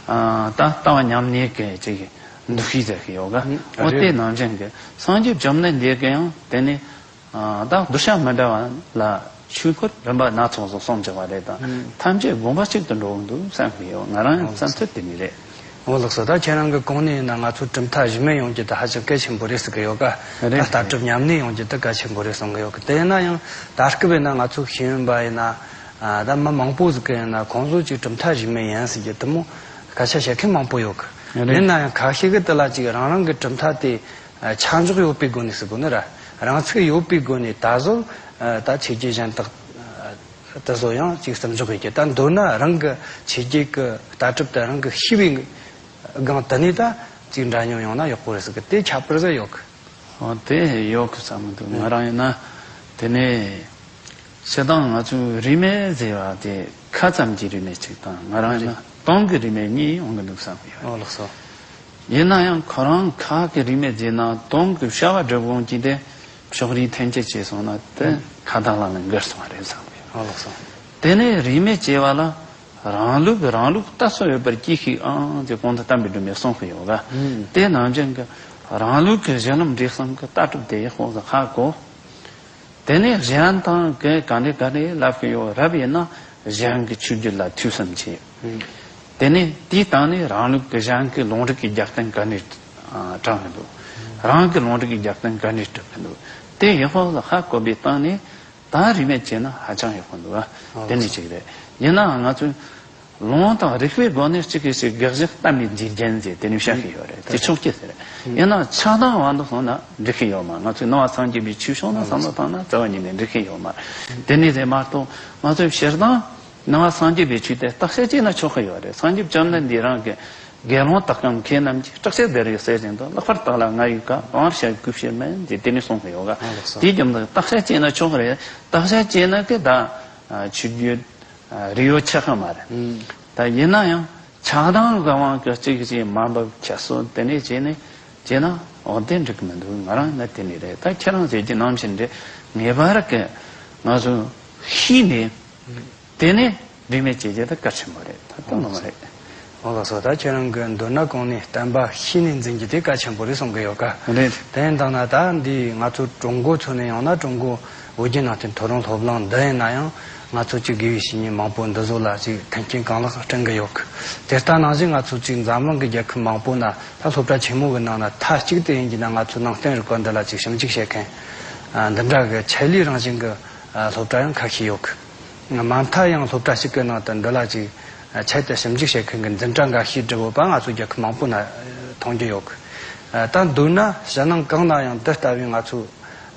ཨ་ད་ལྟ་བ་མཉམ་གནས་ཀྱི་ཅིག་འདུ་ཤེས་ཟེར་གྱི་ཡོད་ག་འོ་དེ་ནང་བཞིན་གྱི་སངས་རྒྱས་བཅོམ་ལྡན་འདས་ཀྱིས་ཡང་དེ་ནི་ཨ་ད་གདུལ་བྱ་མི་འདྲ་བ་ལ་ཆོས་སྐོར་རིམ་པ་སྣ་ཚོགས་སུ་གསུངས་བཞག་པ་རེད་དང་ཐམས་ཅད་དགོངས་པ་གཅིག་ཏུ་འགྲོ་གི་འདུག་བསམ་གྱི་ཡོད། ང་རང་ཡང་བསམ་ཚུལ་དེ་ནི་རེད། འོ་ལགས་སོ། ད་ཁྱེད་རང་གི་གོང་ནས་ཡིན་ན་ང་ཚོ་གྲུབ་མཐའ་གཞི་མེད་ཡོང་རྒྱུ་དེ་ཧ་ཅང་གལ་ཆེན་པོ་རེད་ཟེར་གི་ཡོད་ག་ད་རེད། ལྟ་གྲུབ་མཉམ་གནས་ཡོང་རྒྱུ་དེ་གལ་ཆེན་པོ་རེད་གསུང་གི་ཡོད་གི་དེ་ཡིན་ན་ཡང་ད་སྐབས་ཡིན་ན་ང་ཚོ་ཤེས་ཡོན་པ་ཡིན་ན་ཨ་ད་མི་མང་པོ་ཟིག་གི་ཡིན་ན་ཁོང་ཚོ་ཅིག་གྲུབ་མཐའ་གཞི་མེད་ཡིན་ཟེར་རྒྱུ་དེ་མོ་སྐད་ཆ་བཤད་མཁན་མང་པོ་ཡོད་གི་རེད། ཡིན་ན་ཡང་ཁ་ཤས་གི་དེ་ལ་ཅིག་རང་རང་གི་གྲུབ་མཐའ་དེ་ཆ་འཇོག་ཡོད་པའི་སྒོ་ནས་ཟེར་དགོས་ནི་ར། རང་ཚུགས་ཡོད་པའི་སྒོ་ནས་ད་གཟོད་ད་ཆོས་བརྒྱུད་གཞན་དག་དེ་ཚོ་ཡང་ཅིག་བརྩི་འཇོག་ཡོད་ཀྱི། ད་མདོར་ན་རང་གི་ཆོས་བརྒྱུད་ཀྱི་ལྟ་གྲུབ་དེ་རང་གི་ཤེས་པའི་སྒང་དེ་ནས་ད་ཅིག་འདྲ་མཉམ་ཡོང་ན་ཡག་པོ་རེད་ཟེར་གི་དེ་ཁྱད་པར་ཟིག་ཡོད་གི་འོ་དེ་ཡོད་གི་བསམ་གི་འདུག་ང་རང་ཡིན་ན་དེ་ནས་སྤྱིར་བཏང་ང་ཚོའི་རིས་མེད་ཟེར་བ་དེ་ཁ་ཙམ་གྱི་རིས་མེད་ཅིག་དང་ང་རང་ཡིན་ན་དོན་གྱི་རིས་མེད་གཉིས་ཡོང་གི་འདུག་བསམ་གི་ཡོད་རེད། ཡིན་ན་ཡང་ཁོ་རང་ཁ་གི་རིས་མེད་ཟེར་ན་དོན་གྱི་བྱ་བ་སྒྲུབ་དགོས་ཀྱི་དེ་ཕྱོགས་རིས་འཐེན་འཁྱེར་བྱས་སོང་ན་དེ་ཁ་བརྡ་ལ་ལ་འགལ་སོང་བ་རེད་བསམ་གི་ཡོད། དེ་ནས་རིས་མེད་ཅེས་པ་ལ་རང་ལུགས་རང་ལུགས་ལྟ་ཚུལ་ཡོད་པར་གྱིས་ཤིག་ཨང་ཅེས་གོང་དུ་བསྟན་པའི་སྒྲོན་མེ་གསུངས་ཀྱི་ཡོད་ལ། དེ་ནང་བཞིན་གྱི་རང་ལུགས་ཀྱི་གཞི་ལམ་འབྲས་གསུམ་གྱི་ལྟ་གྲུབ་དེ་ཡག་པོ་ཟིག་ཧ་གོ། དེ་ནས་གཞན་དང་གི་ག་འདྲ་ག་འདྲ་ལབ་ཀྱི་ཡོད་རབ་ཡིན་ན་གཞན་གྱི་ཆོས་བརྒྱུད་ལ་ཐོས་བསམ་བྱེད། དེ་ནས་དེའི་སྟེང་ནས་རང་ལུགས་ཀྱི་གཞན་གྱི་ལུང་རིགས་ཀྱི་རྒྱབ་རྟེན་ག་འདྲ་དྲངས་ཀྱི་འདུག་རང་གི་ལུང་རིགས་ཀྱི་རྒྱབ་རྟེན་ག་འདྲ་གྲུབ་ཀྱི་འདུག་དེ་ཡག་པོ་ཟིག་ཧ་གོ་བའི་སྟེང་ནས། ད་རིས་མེད་བྱས་ན་ཧ་ཅང་ཡག་པོ་འདུག་ཨ། དེ་ནི་གཅིག་རེད། ཡིན་ནའང་ང་ཚོས་ལུང་དང་རིགས་པའི་སྒོ་ནས་གཅིག་གིས་གཅིག་དགག་བཞག་གཏམ་གྱི་འཇིག་རྒྱན་ཟེར་དེ་ནི་བཤད་ཀྱི་ཡོད་རེད། དེ་ཆོག་གི་ཟེར། ཡིན་ནའང་ཆགས་སྡང་བར་དུ་སོང་ན་འགྲིག་གི་ཡོད་མ། ང་ཚོས་ནང་པ་སངས་རྒྱས་པའི་ཆོས་ཕྱོགས་ནས་བསམ་བློ་བཏང་ན་རྩ་བ་ཉིད་ནས་འགྲིག་གི་ཡོད་མ། དེ་ནི་རེད་མ་གཏོགས་ང་ཚོས་སྤྱིར་བཏང་ནང་པ་སངས་རྒྱས་པའི་ཆོས་དེ་བརྟག་དཔྱད་བྱས་ན་ཆོག་གི་ཡོད་རེད། སངས་རྒྱས་བཅོམ་ལྡན་འདས་རང་གི་དགེ་སློང་དག་གམ་མཁས་རྣམས་ཀྱིས། སྲེག་བཅད་བདེ་རེག་གསལ་བཞིན་དུ། ལེགས་པར་བརྟགས་ལ་ང་ཡི་བཀའ། བང་བར་ཤ་གུས་ཕྱིར་མིན་ཅེས་དེ་ནས་གསུངས་ཀྱི་ཡོད་ག་དེའི་རྒྱུ་མཚན་བརྟག་དཔྱད་བྱས་ན་ཆོག་གི་རེད། བརྟག་དཔྱད་བྱས་ན་གི་ད་ཆོས་བརྒྱུད་རིགས་ཡོད་ཆགས་ཀྱི་མ་རེད། ད་ཡིན་ན་ཡང་ཆགས་སྡང་གི་དབང་གིས་གཅིག་གིས་གཅིག་དམའ་འབེབས་ཁྱད་གསོད་དེ་ནས་བྱས་ནས་བྱས་ན་འོ་དེ་འགྲིག་གི་མི་འདུག་ང་རང་ཡིན་ན་དེ་ནས་རེད། ད་ཁྱེད་རང་ཟེར་གྱི་ནང་བཞིན་རེད། ངེས་པར་གི་ང་ཚོ་ཤེས་ནས། དེ་ནས་རིས་མེད་བྱེད་རྒྱུ་དེ་གལ་ཆེན་པོ་རེད། ད་ལྟ་ནོར་མ་རེད། འོ་ལགས་སོ། ད་ཁྱེད་རང་གི་མདོར་ན་གོང་ནས་བསྟན་པ་ཤེས་ནས་འཛིན་རྒྱུ་དེ་གལ་ཆེན་པོ་རེད་གསུང་གི་ཡོད་ཀ་རེད། དེ་ཡིན་དང་ན་ད་འདི་ང་ཚོ་ཀྲུང་གོ་ཚོ་ནས་ཡང་ན་ཀྲུང་གོ་བོད་བརྒྱུད་ནང་བསྟན་མཐོ་རིམ་སློབ་གླིང་འདི་ཡིན་ན་ཡང་ང་ཚོ་ཅིག་དགེ་བའི་བཤེས་གཉེན་མང་པོ་འདི་ཚོ་ལ་ཅིག་མཐུན་རྐྱེན་གང་ལེགས་བསྐྲུན་གི་ཡོད་ཀི། དེ་ལྟ་ནང་བཞིན་ང་ཚོ་ཅིག་འཛམ་གླིང་གི་རྒྱལ་ཁབ་མང་པོ་ན་ད་སློབ་གྲྭ་ཆེན་མོ་གི་ནང་ན་མཐའ་གཅིག་ཏུ་ཡིན་གྱི་ན་ང་ཚོ་ནང་བསྟན་རིག་པ་འདི་ལ་ཅིག་ཞིབ་འཇུག་བྱེད་མཁན་འདི་འདྲ་གི་ཆེད་ལས་རང་བཞིན་གི་སློབ་གྲྭ་ཡང་ཁ་ཤས་ཡོད་གི། མ་མཐའ་ཡང་སློབ་གྲྭ་གཅིག་གི་ནང་དུ་འདི་ལ་ཅིག་ཆེད་དུ་ཞིབ་འཇུག་བྱེད་མཁན་གྱི་འཛིན་གྲྭ་འགའ་ཤས་བསྒྲིགས་ཡོད་པ་ང་ཚོ་རྒྱལ་ཁབ་མང་པོ་ན་མཐོང་རྒྱུ་ཡོད་གི། ད་མདོར་ན་ཕྱི་ནང་གང་ན་ཡང་འདི་ལྟ་བུའི་ང་ཚོ་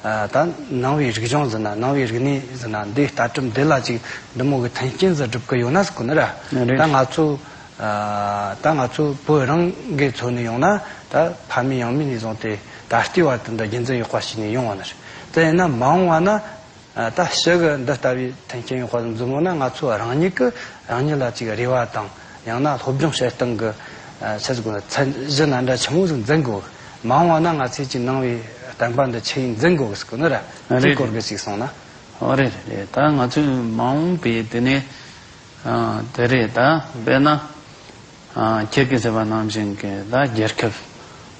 ད་ནང་པའི་རིག་གཞུང་ཟེར་ན་ནང་པའི་རིག་གནས་ཟེར་ན་འདིའི་ལྟ་གྲུབ་འདི་ལ་ཅིག་འདི་མོ་གི་མཐུན་རྐྱེན་ཟིག་སྒྲུབ་གི་ཡོད་ན་ཟེར་གོ་ནི་ར། རེད། ད་ང་ཚོ་ད་ང་ཚོ་བོད་རང་གི་ཚོ་ནས་ཡོང་ན་ད་ཕ་མེས་ཡང་མེས་ནས་བཟུང་སྟེ་ད་ལྟའི་བར་དུ་འདི་རྒྱུན་འཛིན་ཡོད་པ་ཞིག་ནས་ཡོང་བ་ནི་རེད། དེ་ཡིན་ན་མ་འོངས་པ་ན། ད་ཕྱི་གི་འདི་ལྟ་བུའི་མཐུན་རྐྱེན་ཡོད་པ་འཛོམས་ན་ང་ཚོ་རང་ཉིད་ཀྱི་རང་ཉིད་ལ་ཅིག་རེ་བ་དང་ཡང་ན་སློབ་སྦྱོང་བྱེད་སྟངས་ཀྱི་ཚད་གཞི་ན་འདྲ་ཆེན་མོ་ཟིག་འཛིན་དགོས། མ་འོངས་པ་ན་ང་ཚོས་ཀྱི་ནང་པའི་བསྟན་པ་འདི་ཆེད་འཛིན་དགོས་ཟེར་གོ་ནི་ར། དེའི་སྐོར་གི་ཅིག་གསུངས་ན། ཨོ་རེད་རེད། ད་ང་ཚོས་མ་འོངས་པའི་དེ་ནས་དེ་རེད། ད་དཔེར་ན། ཁྱེད་ཀྱིས་ཟེར་བ་ནང་བཞིན་གྱི་ད་རྒྱལ་ཁབ་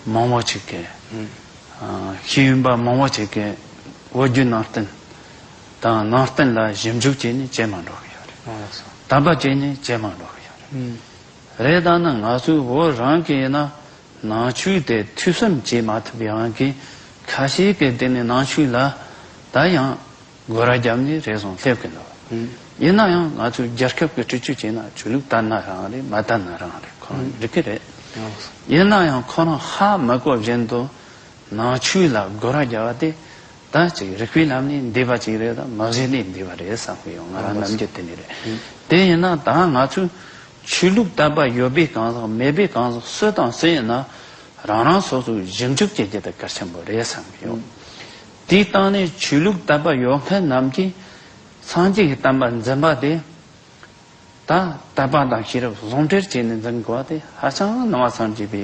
མང་བོ་ཅིག་གི་ཤེས་ཡོན་པ་མང་བོ་ཅིག་གི་བོད་བརྒྱུད་ནང་བསྟན་དང་ནང་བསྟན་ལ་ཞིབ་འཇུག་བྱས་ནས་རྗེས་མ་འགྲོ་གི་ཡོད་རེད། དམ་པ་བྱས་ནས་རྗེས་མ་འགྲོ་གི་ཡོད་རེད། རེད། ད་ནི་ང་ཚོའི་བོད་རང་གི་ཡིན་ན་ནང་ཆོས་དེ་ཐོས་བསམ་བྱེད་མ་ཐུབ་པའི་དབང་གིས་ཁ་ཤས་ཀྱིས་དེ་ནི་ནང་ཆོས་ལ་ད་ཡང་སྒོ་ར་བརྒྱབ་ནས་རེ་ཟུང་སླེབས་ཀྱི་འདུག་ཡིན་ན་ཡང་ང་ཚོའི་རྒྱལ་ཁབ་ཀྱི་སྲིད་བྱུས་བྱས་ན་ཆོས་ལུགས་དར་ན་རང་རེད། མ་དར་ན་རང་རེད། ཁོ་རང་འགྲིག་གི་རེད། ཡིན་ན་ཡང་ཁོ་རང་ཧ་མ་གོ་བཞིན་དུ་ ནང་ཆོས་ལ་སྒོ་ར་རྒྱག་པ་དེ་ད་ཅིག་རིག་པའི་ལམ་ནས་འདས་པ་ཅིག་རེད། ད་མི་གཞན་ནས་འདས་པ་རེད་བསམ་གི་ཡོད། ང་རང་ནམ་རྒྱུན་དེ་ནས་རེད། དེ་ཡིན་ན་ད་ང་ཚོས་ཆོས་ལུགས་དད་པ་ཡོད་པའི་གང་ཟག་མེད་པའི་གང་ཟག་སུ་དང་སུ་ཡིན་ན་རང་རང་སོ་སོའི་ཞིབ་འཇུག་བྱེད་རྒྱུ་དེ་གལ་ཆེན་པོ་རེད་བསམ་གི་ཡོད། དེའི་སྟེང་ནས་ཆོས་ལུགས་དད་པ་ཡོད་མཁན་རྣམས་ཀྱིས་སངས་རྒྱས་ཀྱི་བསྟན་པ་འཛིན་པ་དེ། ད་དད་པ་དང་ཤེས་རབ་ཟུང་འབྲེལ་བྱས་ནས་འཛིན་དགོས་པ་དེ་ཧ་ཅང་ནང་པ་སངས་རྒྱས་པའི་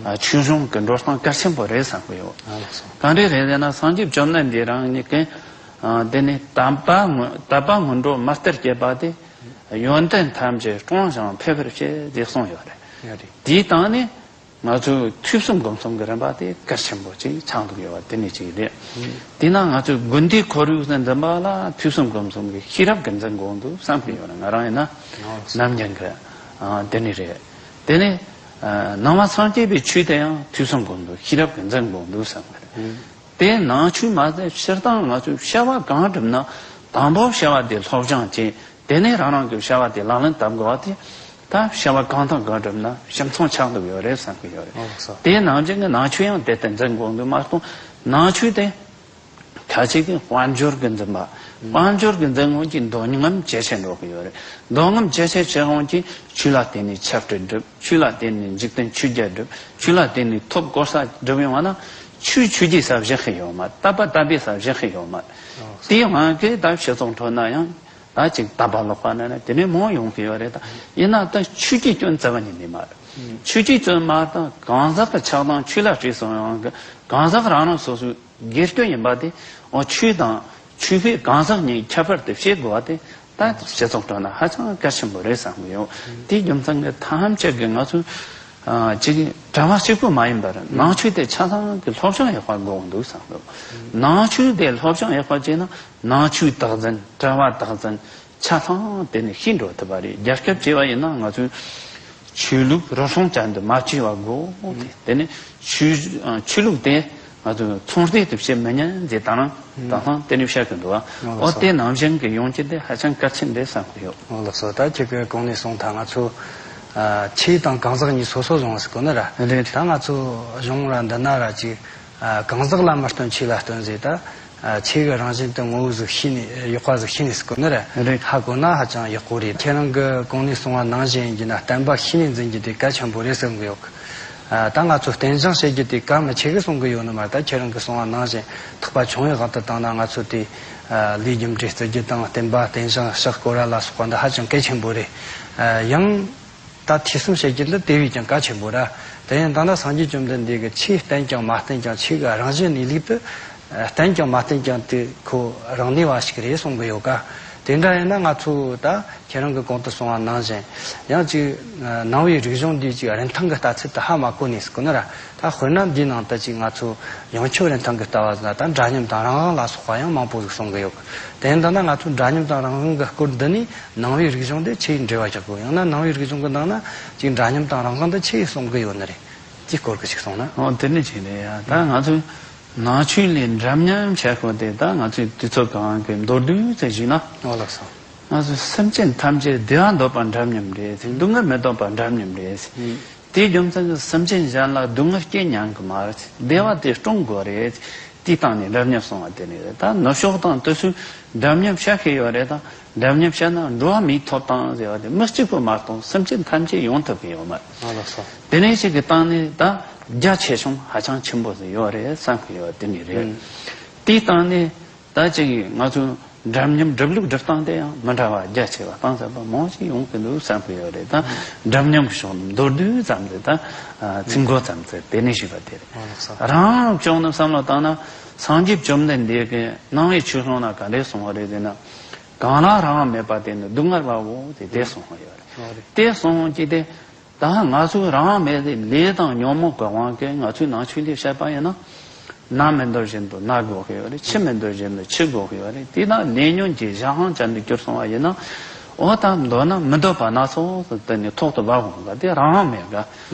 ཨ་ཆོས་གཞུང་གི་འགྲོ་སྟངས་གལ་ཆེན་པོ་རེད་བསམ་གི་ཡོད། ཨ་ལགས་སོ། གང་འདྲ་རེད་ཟེར་ན་སངས་རྒྱས་བཅོམ་ལྡན་འདས་རང་ཉིད་ཀྱིས་ཨ་དེ་ནས་དད་པ་དངོས་དད་པ་སྔོན་འགྲོ་མ་སྟེར་བྱེད་པ་དེ་ཡོན་ཏན་ཐམས་ཅད་སྤྲོང་ཞིང་འཕེལ་བར་བྱེད་ཅེས་གསུངས་ཡོད་རེད། ཡོད་རེད། དེའི་སྟེང་ནས། ང་ཚོས་ཐོས་བསམ་སྒོམ་གསུམ་གྱི་རིམ་པ་དེ་གལ་ཆེན་པོ་ཅིག་ཆགས་འདུག་ཡོད་པ་དེ་ནི་གཅིག་རེད། དེས་ན་ང་ཚོས་དགོན་སྡེའི་ཁོར་ཡུག་ཟེར་འཛིན་པ་ལ་ཐོས་བསམ་སྒོམ་གསུམ་གྱི་ཤེས་རབ་ཀྱིས་འཛིན་དགོས་འདུག་བསམ་གྱི་ཡོད་རེད། ང་རང་ཡིན་ན་ནམ་རྒྱུན་གྱི་ཨ་དེ་ནི་རེད། དེ་ནི་ཨ་ནང་པ་སངས་རྒྱས་པའི་ཆོས་དེ་ཡང་ཐོས་བསམ་སྒོམ་གསུམ་ཤེས་རབ་ཀྱིས་འཛིན་དགོས་འདུག་བསམ་གྱི་རེད། དེ་ནང་ཆོས་མ་ཟད་སྤྱིར་བཏང་ང་ཚོས་བྱ་བ་གང་བསྒྲུབ་ན་དང་པོ་བྱ་བ་དེ་སློབ་སྦྱོང་བྱས། དེ་ནས་རང་རང་གི་བྱ་བ་དེ་ལག་ལེན་བསྟར་དགོས་པ་དེ་ད་བྱ་བ་གང་དང་གང་བསྒྲུབ་ན་ཞིབ་མཚུངས་ཆགས་འདུག་ཡོད་རེད་བསམ་གྱི་ཡོད་རེད། ཨོ་ལགས་སོ། དེ་ནང་བཞིན་གྱི་ནང་ཆོས་ཡང་དེ་ལྟར་འཛིན་དགོས་འདུག་མ་གཏོགས་ནང་ཆོས་དེ་ཁ་ཅིག་གིས་དཔལ་འབྱོར་གྱི་འཛིན་པ། དཔལ་འབྱོར་གྱི་འཛིན་ངོ་གྱི་འདོད་རྔམ་ཇེ་ཆེར་འགྲོ་གི་ཡོད་རེད། འདོད་རྔམ་ཇེ་ཆེར་ཆེ་འོང་གྱི་ཆོས་ལ་བརྟེན་ནས་ཆབ་སྲིད་སྒྲུབ། ཆོས་ལ་བརྟེན་ནས་འཇིག་རྟེན་ཆོས་བརྒྱད་སྒྲུབ། ཆོས་ལ་བརྟེན་ནས་ཐོབ་གོ་ས་སྒྲུབ་ཡོང་བ་ན་ཆོས་ཆོས་ཀྱི་ས་བཞག་གི་ཡོད་མ་རེད། དད་པ་དད་པའི་ས་བཞག་གི་ཡོད་མ་རེད། དེའི་དབང་གིས་ད་སྤྱི་ཚོགས་ཁྲོད་ན་ཡང་ད་ཅིག་དད་པ་ལོག་པ་ན་ན་དེ་ནས་མང་ཡོང་གི་ཡོད་རེད། ད་ཡིན་ན་ད་ཆོས་ཀྱི་སྐྱོན་རྩ་བ་ཉིད་ནས་མ་རེད། ཆོས་ཀྱི་སྐྱོན་མ་རེད། ད་གང་ཟག་གི་ཆགས་སྡང་ཆོས་ལ་སྤྲོས་སོང་ཡང་གི་གང་ཟག་རང་རང་སོ་སོའི་དགེ་སྐྱོན་ཡིན་པ་དེ་འོ་ཆོས་དང་ཆོས་པས་གང་ཟག་གཉིས་ཁྱད་པར་དུ་བྱེད་དགོས་པ་དེ་ད་སྤྱི་ཚོགས་ཁྲོད་ན་ཧ་ཅང་གལ་ཆེན་པོ་རེད་བསམ་གི་ཡོད། དེའི་རྒྱུ་མཚན་གྱིས་ཐམས་ཅད་ཀྱིས་ང་ཚོས་ཨ་ཅིག་གྲྭ་པ་གཅིག་པུ་མ་ཡིན་པར་ནང་ཆོས་དེ་ཆ་ཚང་གི་སློབ་སྦྱོང་ཡག་པ་དགོས་འདུག་བསམ་གི་ཡོད། ནང་ཆོས་དེ་སློབ་སྦྱོང་ཡག་པ་བྱས་ན་ནང་ཆོས་རྟགས་འཛིན་གྲྭ་པ་རྟགས་འཛིན་ཆ་ཚང་དེ་ནས་ཤེས་འགྲོ་ཐུབ་པ་རེད། རྒྱ་སྐྱབས་བྱས་པ་ཡིན་ན་ང་ཚོས་ཆོས་ལུགས་རུལ་སུངས་ཅན་དུ་མ་བྱས་པ་དགོས་ཏེ། དེ་ནས་ཆོས་ཆོས་ལུགས་དེ་ང་ཚོས་ཚོང་རྫས་དུ་བྱེད་མི་ཉན་ཟེར་ད་རང་ད་ཐང་དེ་ནས་བཤད་གི་འདུག་ཨ། ཨོ་དེ་ནང་བཞིན་གྱི་ཡོང་རྒྱུ་དེ་ཧ་ཅང་གལ་ཆེན་རེད་བསམ་གི་ཡོད། ཨོ་ལགས་སོ། ད་ཁྱེད་ཀྱིས་གོང་ནས་གསུངས་ཐལ། ང་ཚོ་ཨ་ཆོས་དང་གང་ཟག་གཉིས་སོ་སོ་བཟུང་ཟེར་གོ་ནི་ར། རེད། ད་ང་ཚོ་གཞུང་ར་འདི་ན་ར་ཅིག་ཨ་གང་ཟག་ལ་མི་སྟོན་ཆོས་ལ་སྟོན་ཟེར། ད་ཨ་ཆོས་ཀྱི་རང་བཞིན་དེ་ངོ་བོ་ཟིག་ཤེས་ནས་ཡག་པ་ཟིག་ཤེས་ནས་ཟེར་གོ་ནི་རེད། རེད། ཧ་གོ་ན་ཧ་ཅང་ཡག་པོ་རེད། ཁྱེད་རང་གི་གོང་ནས་གསུངས་པ་ནང་བཞིན་ཡིན་ན་བསྟན་པ་ཤེས་ནས་འཛིན་རྒྱུ་དེ་གལ་ཆེན་པོ་རེད་བསམ་གི་ཡོད་གི། ཨ་ད་ང་ཚོ་རྟེན་འབྱུང་བྱེད་རྒྱུ་དེ་གལ་མི་ཆེ་གི་གསུང་གི་ཡོད་ནི་མ་རེད། ད་ཁྱེད་རང་གི་གསུངས་པ་ནང་བཞིན་ཐེག་པ་ཆུང་བའི་དབང་དུ་བཏང་ན་ང་ཚོ་དེ་ཨ་ལས་རྒྱུ་འབྲས་བརྩི་རྒྱུ་དང་བསྟན་པ་རྟེན་འབྱུང་ཕྱག་སྐོར་ར་ལ་སོགས་པ་འདི་ཧ་ཅང་གལ་ཆེན་པོ་རེད། ཨ་ཡང་། ད་ཐོས་བསམ་བྱེད་རྒྱུ་འདི་དེ་བས་ཀྱང་གལ་ཆེན་པོ་ར། དེ་ཡིན་ད་ལྟ་སངས་རྒྱས་བཅོམ་ལྡན་འདས་ཀྱིས་ཆོས་བསྟན་ཀྱང་མ་བསྟན་ཀྱང་ཆོས་ཀྱི་རང་བཞིན་གནས་ལུགས་དེ་བསྟན་ཀྱང་མ་བསྟན་ཀྱང་དེ་ཁོ་རང་གནས་པ་ཞིག་རེད་གསུང་གི་ཡོད་ཀ། དེ་འདྲ་ཡིན་ན་ང་ཚོ་ད་ཁྱེད་རང་གི་གོང་དུ་གསུངས་པ་ནང་བཞིན་ཡང་ཅིག་ནང་པའི་རིག་གཞུང་འདིའི་ཅིག་རིན་ཐང་གི་ལྟ་ཚུལ་དེ་ཧ་མ་གོ་ནས་ཟེར་གོ་ནི་ར། ད་དཔེར་ན་འདིའི་ནང་དུ་ཅིག་ང་ཚོ་ཡང་ཆོས་རིན་ཐང་གི་ལྟ་བ་ཟེར་ན་ད་འདྲ་མཉམ་དང་རང་དབང་ལ་སོགས་པ་ཡང་མང་པོ་ཟིག་གསུང་གི་ཡོད་ཀ། དེ་ཡིན་ད་ན་ང་ཚོ་འདྲ་མཉམ་དང་རང་དབང་གི་སྐོར་འདི་ནི། ནང་པའི་རིག་གཞུང་དེ་ཆི་ཡིས་འགྲེལ་བ་རྒྱག་དགོས། ཡང་ན་ནང་པའི་རིག་གཞུང་གི་ནང་ན་ཅིག་འདྲ་མཉམ་དང་རང་དབང་དེ་ཆི་ཡིས་གསུང་གི་ཡོད་ནི་རེད། དེའི་སྐོར་གྱི་ཅིག་གསུངས་ན། འོ་དེ་ནི་ཅིག་རེད་ཡ། ད་ང་ཚོས་ནང་ཆོས་ལས་འདྲ་མཉམ་བྱ་དགོས་དེ་ད་ང་ཚོས་དུས་ཚོད་གང་གི་མདོར་བསྡུས་ཙམ་ཞུས་ན། འོ་ལགས་སོ། ང་ཚོས་སེམས་ཅན་ཐམས་ཅད་བདེ་བ་འདོད་པ་འདྲ་མཉམ་རེད། སྡུག་བསྔལ་མི་འདོད་པ་འདྲ་མཉམ་རེད། དེའི་རྒྱུ་མཚན་གྱིས་སེམས་ཅན་གཞན་ལ་སྡུག་བསྔལ་སྐྱེལ་ཉན་གི་མ་རེད། བདེ་བ་དེ་སྲུང་དགོས་རེད། དེའི་སྟེང་ནས་འདྲ་མཉམ་གསུངས་པ་དེ་ནས་རེད། ད་ནུབ་ཕྱོགས་དང་དེ་ཚོས་འདྲ་མཉམ་བྱ་ཤེས་ཡོད་རེད། ད་འདྲ་མཉམ་བྱས་ན་འགྲོ་བ་མིའི་ཐོབ་ཐང་ཟེར་བ་དེ་མི་གཅིག་པུ་མ་གཏོགས་སེམས་ཅན་ཐམས་ཅད་ཡོང་ཐུབ་ཀྱི་ཡོད་མ་རེད། ཨ་ལགས་སོ། དེ་ནས་ཞིག་གི་སྟེང་ནས་ད་རྒྱ་ཆེ་ཆུང་ཧ་ཅང་ཆེན་པོ་ཟིག་ཡོད་རེད་བསམ་གི་ཡོད་དེ་ནས་རེད། དེའི་སྟེང་ནས། ད་ཅིག་ང་ཚོ་འདྲ་མཉམ་སྒྲུབ་ལུགས་སྒྲུབ་སྟངས་དེ་ཡང་མི་འདྲ་བ་རྒྱ་ཆེ་བ་གཏིང་ཟབ་པ་མང་ཞིག་ཡོང་གི་འདུག་བསམ་གི་ཡོད་རེད། ད་འདྲ་མཉམ་གྱི་ཕྱོགས་ནས་མདོར་བསྡུས་ཙམ་ཟིག་ད་ཚིག་མགོ་ཙམ་ཟིག་དེ་ནས་ཞུས་པ་དེ་རེད། ཨ་ལགས་སོ། རང་ཕྱོགས་ནས་བསམ་བློ་བཏང་ན་སངས་རྒྱས་བཅོམ་ལྡན་འདས་ཀྱིས་ནང་པའི་ཆོས་གཞུང་ན་ག་འདྲས་གསུངས་པ་རེད་ཟེར་ན། གང་ལ་རང་དབང་མེད་པ་དེ་ནི་སྡུག་བསྔལ་བའོ་ཟེར་དེ་གསུངས་པ་ཡོད་རེད། ཨ་རེད། དེ་གསུངས་ཀྱི་དེ། ད་ང་ཚོས་རང་དབང་མེད་པའི་ལས་དང་ཉོན་མོངས་ཀྱི་དབང་གིས་ང་ཚོའི་ནང་ཆོས་འདི་བཤད་པ་ཡིན་ན། ན་མི་འདོད་བཞིན་དུ་ན་དགོས་ཀྱི་ཡོད་རེད། འཆི་མི་འདོད་བཞིན་དུ་འཆི་དགོས་ཀྱི་ཡོད་རེད། དེས་ན་ལས་ཉོན་གྱི་གཞན་དབང་ཅན་དུ་གྱུར་སོང་བ་ཡིན་ན། འོ་ད་འདོད་ན་མི་འདོད་པ་སྣ་ཚོགས་སུ་བསྟན་ནས་ཐོག་ཏུ་བབས་འོང་ག་དེ་རང་དབང་མེད་ག།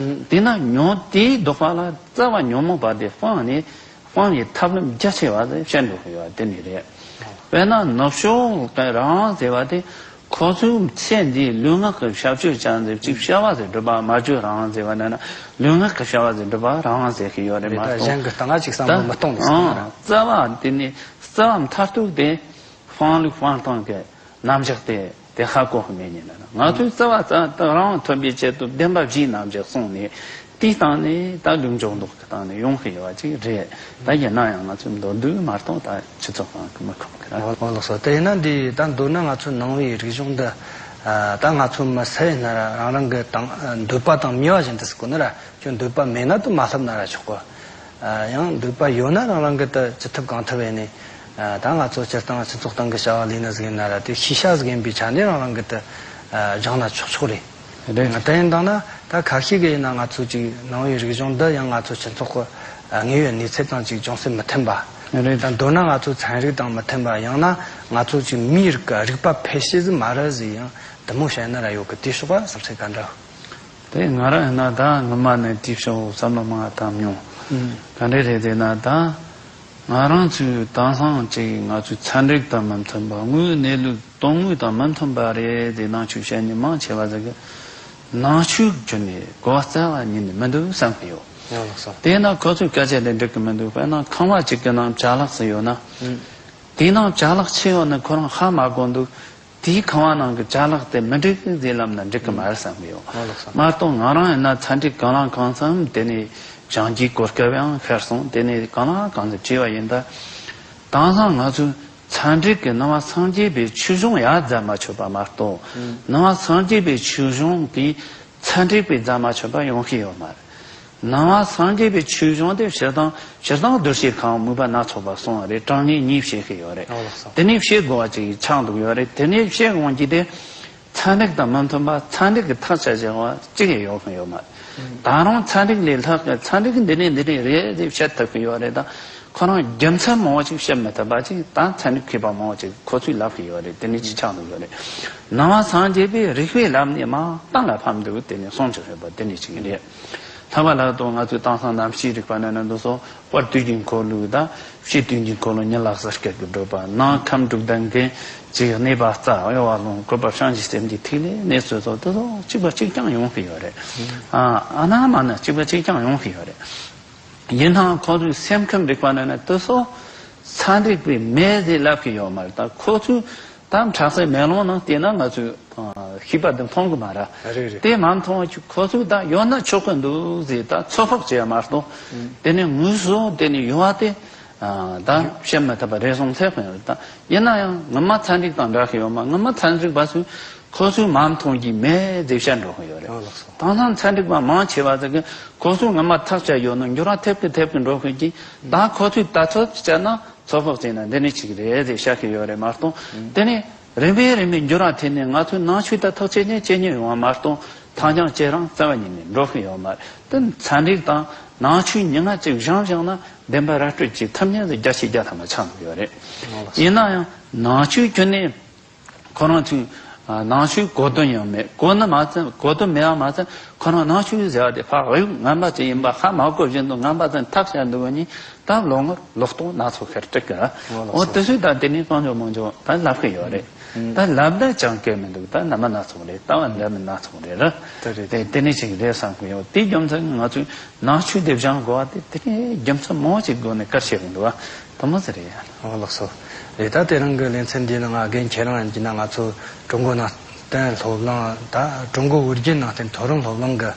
དེས་ན་ཉོན་དེའི་ལྡོག་པ་ལ་རྩ་བ་ཉོན་མོངས་པ་དེ་སྤངས་ནས། སྤང་བའི་ཐབས་ལམ་རྒྱ་ཆེ་བ་ཞིག་བཤད་འགྲོ་གི་ཡོད་པ་དེ་ནི་རེད། དཔེར་ན་ནུབ་ཕྱོགས་ཀྱི་རང་དབང་ཟེར་བ་དེ་ ཁོ་ཚོའི་ཚེ་འདིའི་ལུས་ངག་གི་བྱ་སྤྱོད་ཅན་ཟེར་ཅིག་བྱ་བ་ཟེར་སྒྲུབ་པ་མ་བཅོས་རང་ཟེར་བ་ན་ན་ལུས་ངག་གི་བྱ་བ་ཟེར་སྒྲུབ་པ་རང་ཟེར་གི་ཡོད་རེད་མ་རེད་ད་གཏོང་། གཞན་གྱི་སྟེང་ང་ཅིག་བསམ་བློ་མི་གཏོང་ནས་ཟེར་ན་ར། རྩ་བ་དེ་ནི་རྩ་བ་མཐར་ཐུག་དེ་དཔང་ལུགས་དཔང་སྟངས་ཀྱི་རྣམ་གཞག་དེ་དེ་ཧ་གོ་གི་མེད་ཉིན་ན་ང་ཚོའི་རྩ་བ་རྩ་དང་རང་ཐོན་པའི་ཆེད་དུ་བདེན་པ་བཞིའི་རྣམ་གཞག་གསུངས་ནས། དེའི་སྟེང་ནས་ད་ལུགས་འཇོག་འདོགས་ཀྱི་སྟེང་ནས་ཡོང་གི་ཡོད་པ་ཅིག་རེད། ད་ཡིན་ན་ཡང་ང་ཚོས་མདོར་བསྡུས་མ་གཏོགས་ད་སྤྱི་ཚོགས་ཁང་གི་མི་ཁོམ་གི་ར། འོ་འོ་ལགས་སོ། དེ་ཡིན་ན་འདི་ད་མདོར་ན་ང་ཚོའི་ནང་པའི་རིག་གཞུང་འདི་ཨ་ད་ང་ཚོ་མི་སུ་ཡིན་ན་ར་རང་རང་གི་དང་འདོད་པ་དང་མོས་པ་བཞིན་དུ་ཟེར་གོ་ནི་ར། ཁྱོད་འདོད་པ་མེད་ན་དུ་མ་ལྷབ་ན་ར་ཆོག་གོ། ཨ་ཡང་འདོད་པ་ཡོད་ན་རང་རང་གི་དུ་ཅི་ཐུབ་གང་ཐུབ་ཡིན་ནི། ཨ་ད་ང་ཚོ་སྤྱིར་བཏང་སྤྱི་ཚོགས་སྟེང་གི་བྱ་བ་ལས་ནི་ཟིག་ཡིན་ན་ར་དེ་ཤེས་བྱ་ཟིག་ཡིན་པའི་ཆ་ནས་རང་རང་གི་དུ་ཨ་སྦྱངས་ན་ཆོག་ཆོག་རེད། རེད། དེ་ཡིན་དང་ན་ད་ཁ་ཤས་ཀྱི་ཡིན་ན་ང་ཚོ་ཅིག་ནང་པའི་རིག་གཞུང་འདི་ཡང་ང་ཚོ་སྤྱི་ཚོགས་ཀྱི་དངོས་ཡོད་གནས་ཚུལ་དང་ཅིག་ཅུང་ཟད་མི་མཐུན་པ། རེད། ད་མདོར་ན་ང་ཚོ་ཚན་རིག་དང་མི་མཐུན་པ་ཡང་ན་ང་ཚོ་ཅིག་མིའི་རིགས་ཀྱི་རིག་པ་ཕལ་ཆེར་ཟིག་མ་རེད་ཟིག་ཡང་དུ་མོ་བཤད་ན་ར་ཡོད་གི། དེ་ཕྱོགས་པ་བསམ་ཚུལ་ག་འདྲ། དེ་ང་རང་ཡིན་ན་ད་ངོ་མ་ནས་དེ་ཕྱོགས་བསམ་བློ་མང་བཏང་མྱོང་། ཨུམ། ག་འདྲ་རེད་ཟེར་ན་ད། ང་རང་ཚོའི་དེང་སང་ཅིག་ང་ཚོའི་ཚན་རིག་དང་མི་མཐུན་པ་དངོས་གནས་ལུགས་དོན་དངོས་དང་མི་མཐུན་པ་རེད་དེ་ནང་ཆོས་བཤད་ནི་མང་ཆེ་བ་ཟིག་གི་ནང་ཆོས་ཁྱོན་ནས་གོ་བ་རྩ་བ་ཉིད་ནས་མི་འདུག་བསམ་གི་ཡོད། ཡང་ལགས་སོ། དེས་ན་ཁོ་ཚོའི་སྐད་ཆ་དེ་འགྲིག་གི་མི་འདུག་དཔེར་ན་ཁང་བ་གཅིག་གི་ནང་ཅ་ལག་ཟིག་ཡོད་ན། ཨུམ། དེའི་ནང་ཅ་ལག་ཆི་ཡོད་ན་ཁོ་རང་ཧ་མ་གོ་འདུག་དེའི་ཁང་བ་ནང་གི་ཅ་ལག་དེ་མི་འགྲིག་གི་ཟེར་ལབ་ན་འགྲིག་གི་མ་རེད་བསམ་གི་ཡོད། ཨོ་ལགས་སོ། མ་གཏོགས་ང་རང་ཡིན་ན་ཚན་རིག་གང་ལ་གང་འཚམ་དེ་ནས་སྦྱང་རྒྱུའི་གོ་སྐབས་ཡང་ཤར་སོང་། དེ་ནས་གང་ལ་གང་འཚམ་བྱས་པ་ཡིན་ད། དེང་སང་ང་ཚོས་ཚན་རིག་གི་ནང་པ་སངས་རྒྱས་པའི་ཆོས་གཞུང་ཡར་འཛེགས་མ་ཆོད་པ་མ་གཏོགས། ཨུམ། ནང་པ་སངས་རྒྱས་པའི་ཆོས་གཞུང་གིས་ཚན་རིག་པའི་འཛེགས་མ་ཆོད་པ་ཡོང་གི་ཡོད་མ་རེད། ནང་པ་སངས་རྒྱས་པའི་ཆོས་གཞུང་དེ་སྤྱིར་བཏང་སྤྱིར་བཏང་གདུལ་བྱའི་ཁམས་མོས་པ་སྣ་ཚོགས་པ་གསུངས་པ་རེད། གྲངས་ངེས་གཉིས་བཤད་ཀྱི་ཡོད་རེད། ཨོ་ལགས་སོ། དེ་ནས་བཤད་དགོས་པ་ཅིག་ཆགས་འདུག་ཡོད་རེད། དེ་ནས་བཤད་དགོས་ཀྱི་དེ་ཚན་རིག་དང་མི་མཐུན་པ་ཚན་རིག་གི་ཐག་བཅད་བཞག་པ་གཅིག་ཡང་ཡོད་མཁན་ཡོད་མ་རེད། ད་རུང་ཚན་རིག་ལས་ལྷག་གི་ཚན་རིག་འདི་ནས་འདི་ནས་རེད་ཟེར་བཤད་ཐུབ་ཀྱི་ཡོད་རེད་ད། ཁོ་རང་རྒྱུ་མཚན་མང་པོ་ཅིག་བཤད་མི་ཐུབ་པ་ཅིག་ད་ཚན་རིག་མཁས་པ་མང་པོ་ཅིག་ཁོ་ཚོས་ལབ་ཀྱི་ཡོད་རེད། དེ་ནས་ཅིག་ཆགས་འདུག་ཡོད་རེད། ནང་པ་སངས་རྒྱས་པའི་རིགས་པས་ལབ་ནས་མ་གཏན་ལ་ཕབ་འདུག་དེ་ནས་གསུང་ཆོག་ཡོད་པ་དེ་ནས་ཅིག་རེད། ལྷག་པར་ལ་དང་ང་ཚོའི་དེང་སང་གནམ་གཤིས་རིག་པ་ནང་ན་འདུག་སོ། དཔལ་དུས་ཀྱི་འཁོར་ལོ་དང་ཕྱི་དུས་ཀྱི་འཁོར་ལོ་ཉི་ལག་གསེར་སྐེད་ཀྱི་བགྲོད་པ། ནང་ཁམས་དྲུག་ལྡན་གྱི་ཅིག་གནས་པ་རྩ་གཡོ་བ་ལོང་བཀོད་པ་བྱང་ཆུབ་སེམས་ཀྱི་ཐིག་ལེ་གནས་ཚུལ་སོགས་དེ་ཚོ་གཅིག་པ་གཅིག་རྐྱང་ཡོང་གི་ཡོད་རེད། ཨ་ཨ་ན་མ་ན་གཅིག་པ་གཅིག་རྐྱང་ཡོང་གི་ཡོད་རེད། ཡིན་ནའང་ཁོ་ཚོའི་སེམས་ཁམས་རིག་པ་ནང་ན་དེ་ཚོ་ཚན་རིག་པས་མེད་ཟེར་ལབ་ཀྱི་ཡོད་མ་རེད། ད་ཁོ་ཚོས་ད་ཁྲག་ཟས་མེ་ལོང་ནང་བལྟས་ན་ང་ཚོས་ཤེས་པ་འདི་མཐོང་གི་མ་རེད། རེད་རེད། དེ་མ་མཐོང་བ་ཁོ་ཚོས་ད་ཡོད་ན་ཆོག་གི་འདུག་ཟེར་ད་ཚོད་དཔག་བྱས་མ་གཏོགས། ཨང་། དེ་ནས་དངོས་སུ་དེ་ནས་ཡོད་པ་དེ་ད་བཤད་མི་ཐུབ་པ་རེ་ཟུང་ཐེབས་ཡོད་རེད། ད་ཡིན་ན་ཡང་ངོ་མ་ཚན་རིག་དང་འདྲ་གི་ཡོད་མ། ངོ་མ་ཚན་རིག་པ་ཚོས་ཁོ་ཚོས་མ་མཐོང་གི་མེད་ཟེར་བཤད་འགྲོ་གི་ཡོད་རེད། ཨོ་ལགས་སོ། དེང་སང་ཚན་རིག་པ་མང་ཆེ་བ་ཟེར་གི་ཁོ་ཚོས་ངོ་མ་ཐག་བཅད་ཡོད་ན་འགྱུར་བ་ཐེབས་གི་ཐེབས་གི་འགྲོ་གི་གི་ད་ཁོ་ཚོས་ད་ཚོད་བཅད་ན་ཚོད་དཔག་བྱས་ན་འདི་ནི་ཅིག་རེད་ཟེར་བཤད་གི་ཡོད་རེད་མ་གཏོགས། དེ་ནི་རིམ་པས་རིམ་པས་འགྱུར་བ་ཐེབས་ནས་ང་ཚོའི་ནང་ཆོས་ད་ཐག་ཆད་ནས་ཆད་ཉེ་ཡོང་བ་མ་གཏོགས་ཐང་ཆང་ཅེ་རང་རྩ་བ་ཉིད་ནས་འགྲོ་གི་ཡོད་མ་རེད། དེ་ཚན་རིག་དང་ནང་ཆོས་མྱི་ང་གཅིག་སྦྱང་བཞག་ན་བདེན་པ་ར་སྤྲོད་ཅིག་ཐུབ་ཉན་ཟེར་བརྒྱ་ཆའི་བརྒྱ་ཐམ་པ་ཆགས་འདུག་ཡོད་རེད། ཡིན་ན་ཡང་ནང་ཆོས་ཁྱོན་ནས་ཁོ་རང་ཚོའི་ནང་ཆོས་གོ་དོན་ཡང་མེད། གོ་ནི་མ་ཚད་གོ་དོན་མེད་པ་མ་ཚད་ཁོ་རང་ནང་ཆོས་ཟེར་བ་དེ་ཕར་གཡུག་ངན་པ་ཅིག་ཡིན་པ་ཧ་མ་གོ་བཞིན་དུ་ངན་པ་ཚོས་འཐབ་བྱ་འདུག་གོ་ནི་ད་ལོ་ངོར་ལོ་ཏོག་སྣ་ཚོགས་ཁེར་སྤྲད་གི། ཨོ་ལགས་སོ། འོ་དེ་ཚོས་ད་དེ་ནས་གང་བྱུང་མང་བྱུང་ད་ལབ་གི་ཡོད་རེད། ད་ལབ་ན་ཅང་སྐད་མི་འདུག་ད་རྣམ་པ་སྣ་ཚོགས་རེད། ལྟ་བ་འདྲ་མིན་སྣ་ཚོགས་རེད་ར། དེ་རེད། དེ་དེ་ནས་ཅིག་རེད་བསམ་གི་ཡོད། དེའི་རྒྱུ་མཚན་ང་ཚོས་ནང་ཆོས་དེ་སྦྱང་དགོས་པ་དེ་དེ་ནས་རྒྱུ་མཚན་མང་པོ་ཅིག་སྒོ་ནས་བཀར་བྱེད་གི་འདུག་བ། དེ་མོ་ཟེར་རེད། ཨོ་ལགས་སོ། རེད། ད་དེ་རིང་གི་ལེ་ཚན་འདི་ནང་ང་རྒན་ཁྱེད་རང་ཡིན་གྱི་ན་ང་ཚོ་ཀྲུང་གོ་ནང་བསྟན་སློབ་གླིང་ད་ཀྲུང་གོ་བོད་བརྒྱུད་ནང་བསྟན་མཐོ་རིམ་སློབ་གླིང་གི་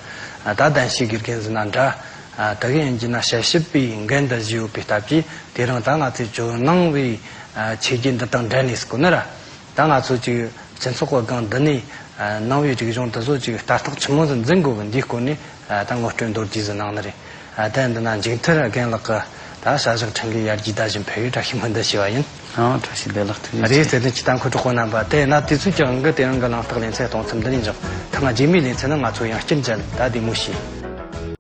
ད་གདན་ཞུས་དགེ་རྒན་ཟེར་ན་འདྲ། ད་གི་ཡིན་གྱི་ན་དཔྱད་ཞིབ་པའི་འགན་དུ་བཞེས་ཡོད་པའི་སྟབས་ཀྱིས་དེ་རིང་ད་ང་ཚོས་ཇོ་ནང་བའི་ཆོས་བརྒྱུད་འདི་དང་འབྲེལ་ནས་ཟེར་གོ་ནི་ར། ད་ང་ཚོ་ཅིག་སྤྱི་ཚོགས་ཀྱི་སྒང་འདི་ནས་ནང་པའི་རིག་གཞུང་འདི་ཚོ་ཅིག་ལྟ་རྟོག་ཆི་མོ་ཟིག་འཛིན་དགོས་གི་འདིའི་སྐོར་ནས་ད་ངོ་སྤྲོད་མདོར་བསྡུས་ཟིག་གནང་ནི་རེད། ད་འདི་ན་མཇུག་མཐར་རྒན་ལགས་ཀྱིས་ད་བྱ་གཞག་ཁྲིམས་འགལ་ཡར་རྒྱས་ད་བཞིན་འཕེལ་བའི་བཀྲ་ཤིས་སྨོན་འདུན་ཞུ་བ་ཡིན། ཨང་། བཀྲ་ཤིས་བདེ་ལེགས། ཐུགས་རྗེ་ཆེ། རེད། དེ་ནས་སྤྱི་བཏང་ཁོ་གྲོགས་པོ་རྣམ་པ་དེ་ན་དུས་ཚོད་ཀྱང་གི་དེ་རིང་གི་གླེང་སྟེགས་ལེ་ཚན་གཏོང་མཚམས་འདི་ནས་འཇོག་ཐེངས་རྗེས་མའི་ལེ་ཚན་ནང་ང་ཚོ་ཡང་བསྐྱར་མཇལ། ད་བདེ་མོ་བྱོས།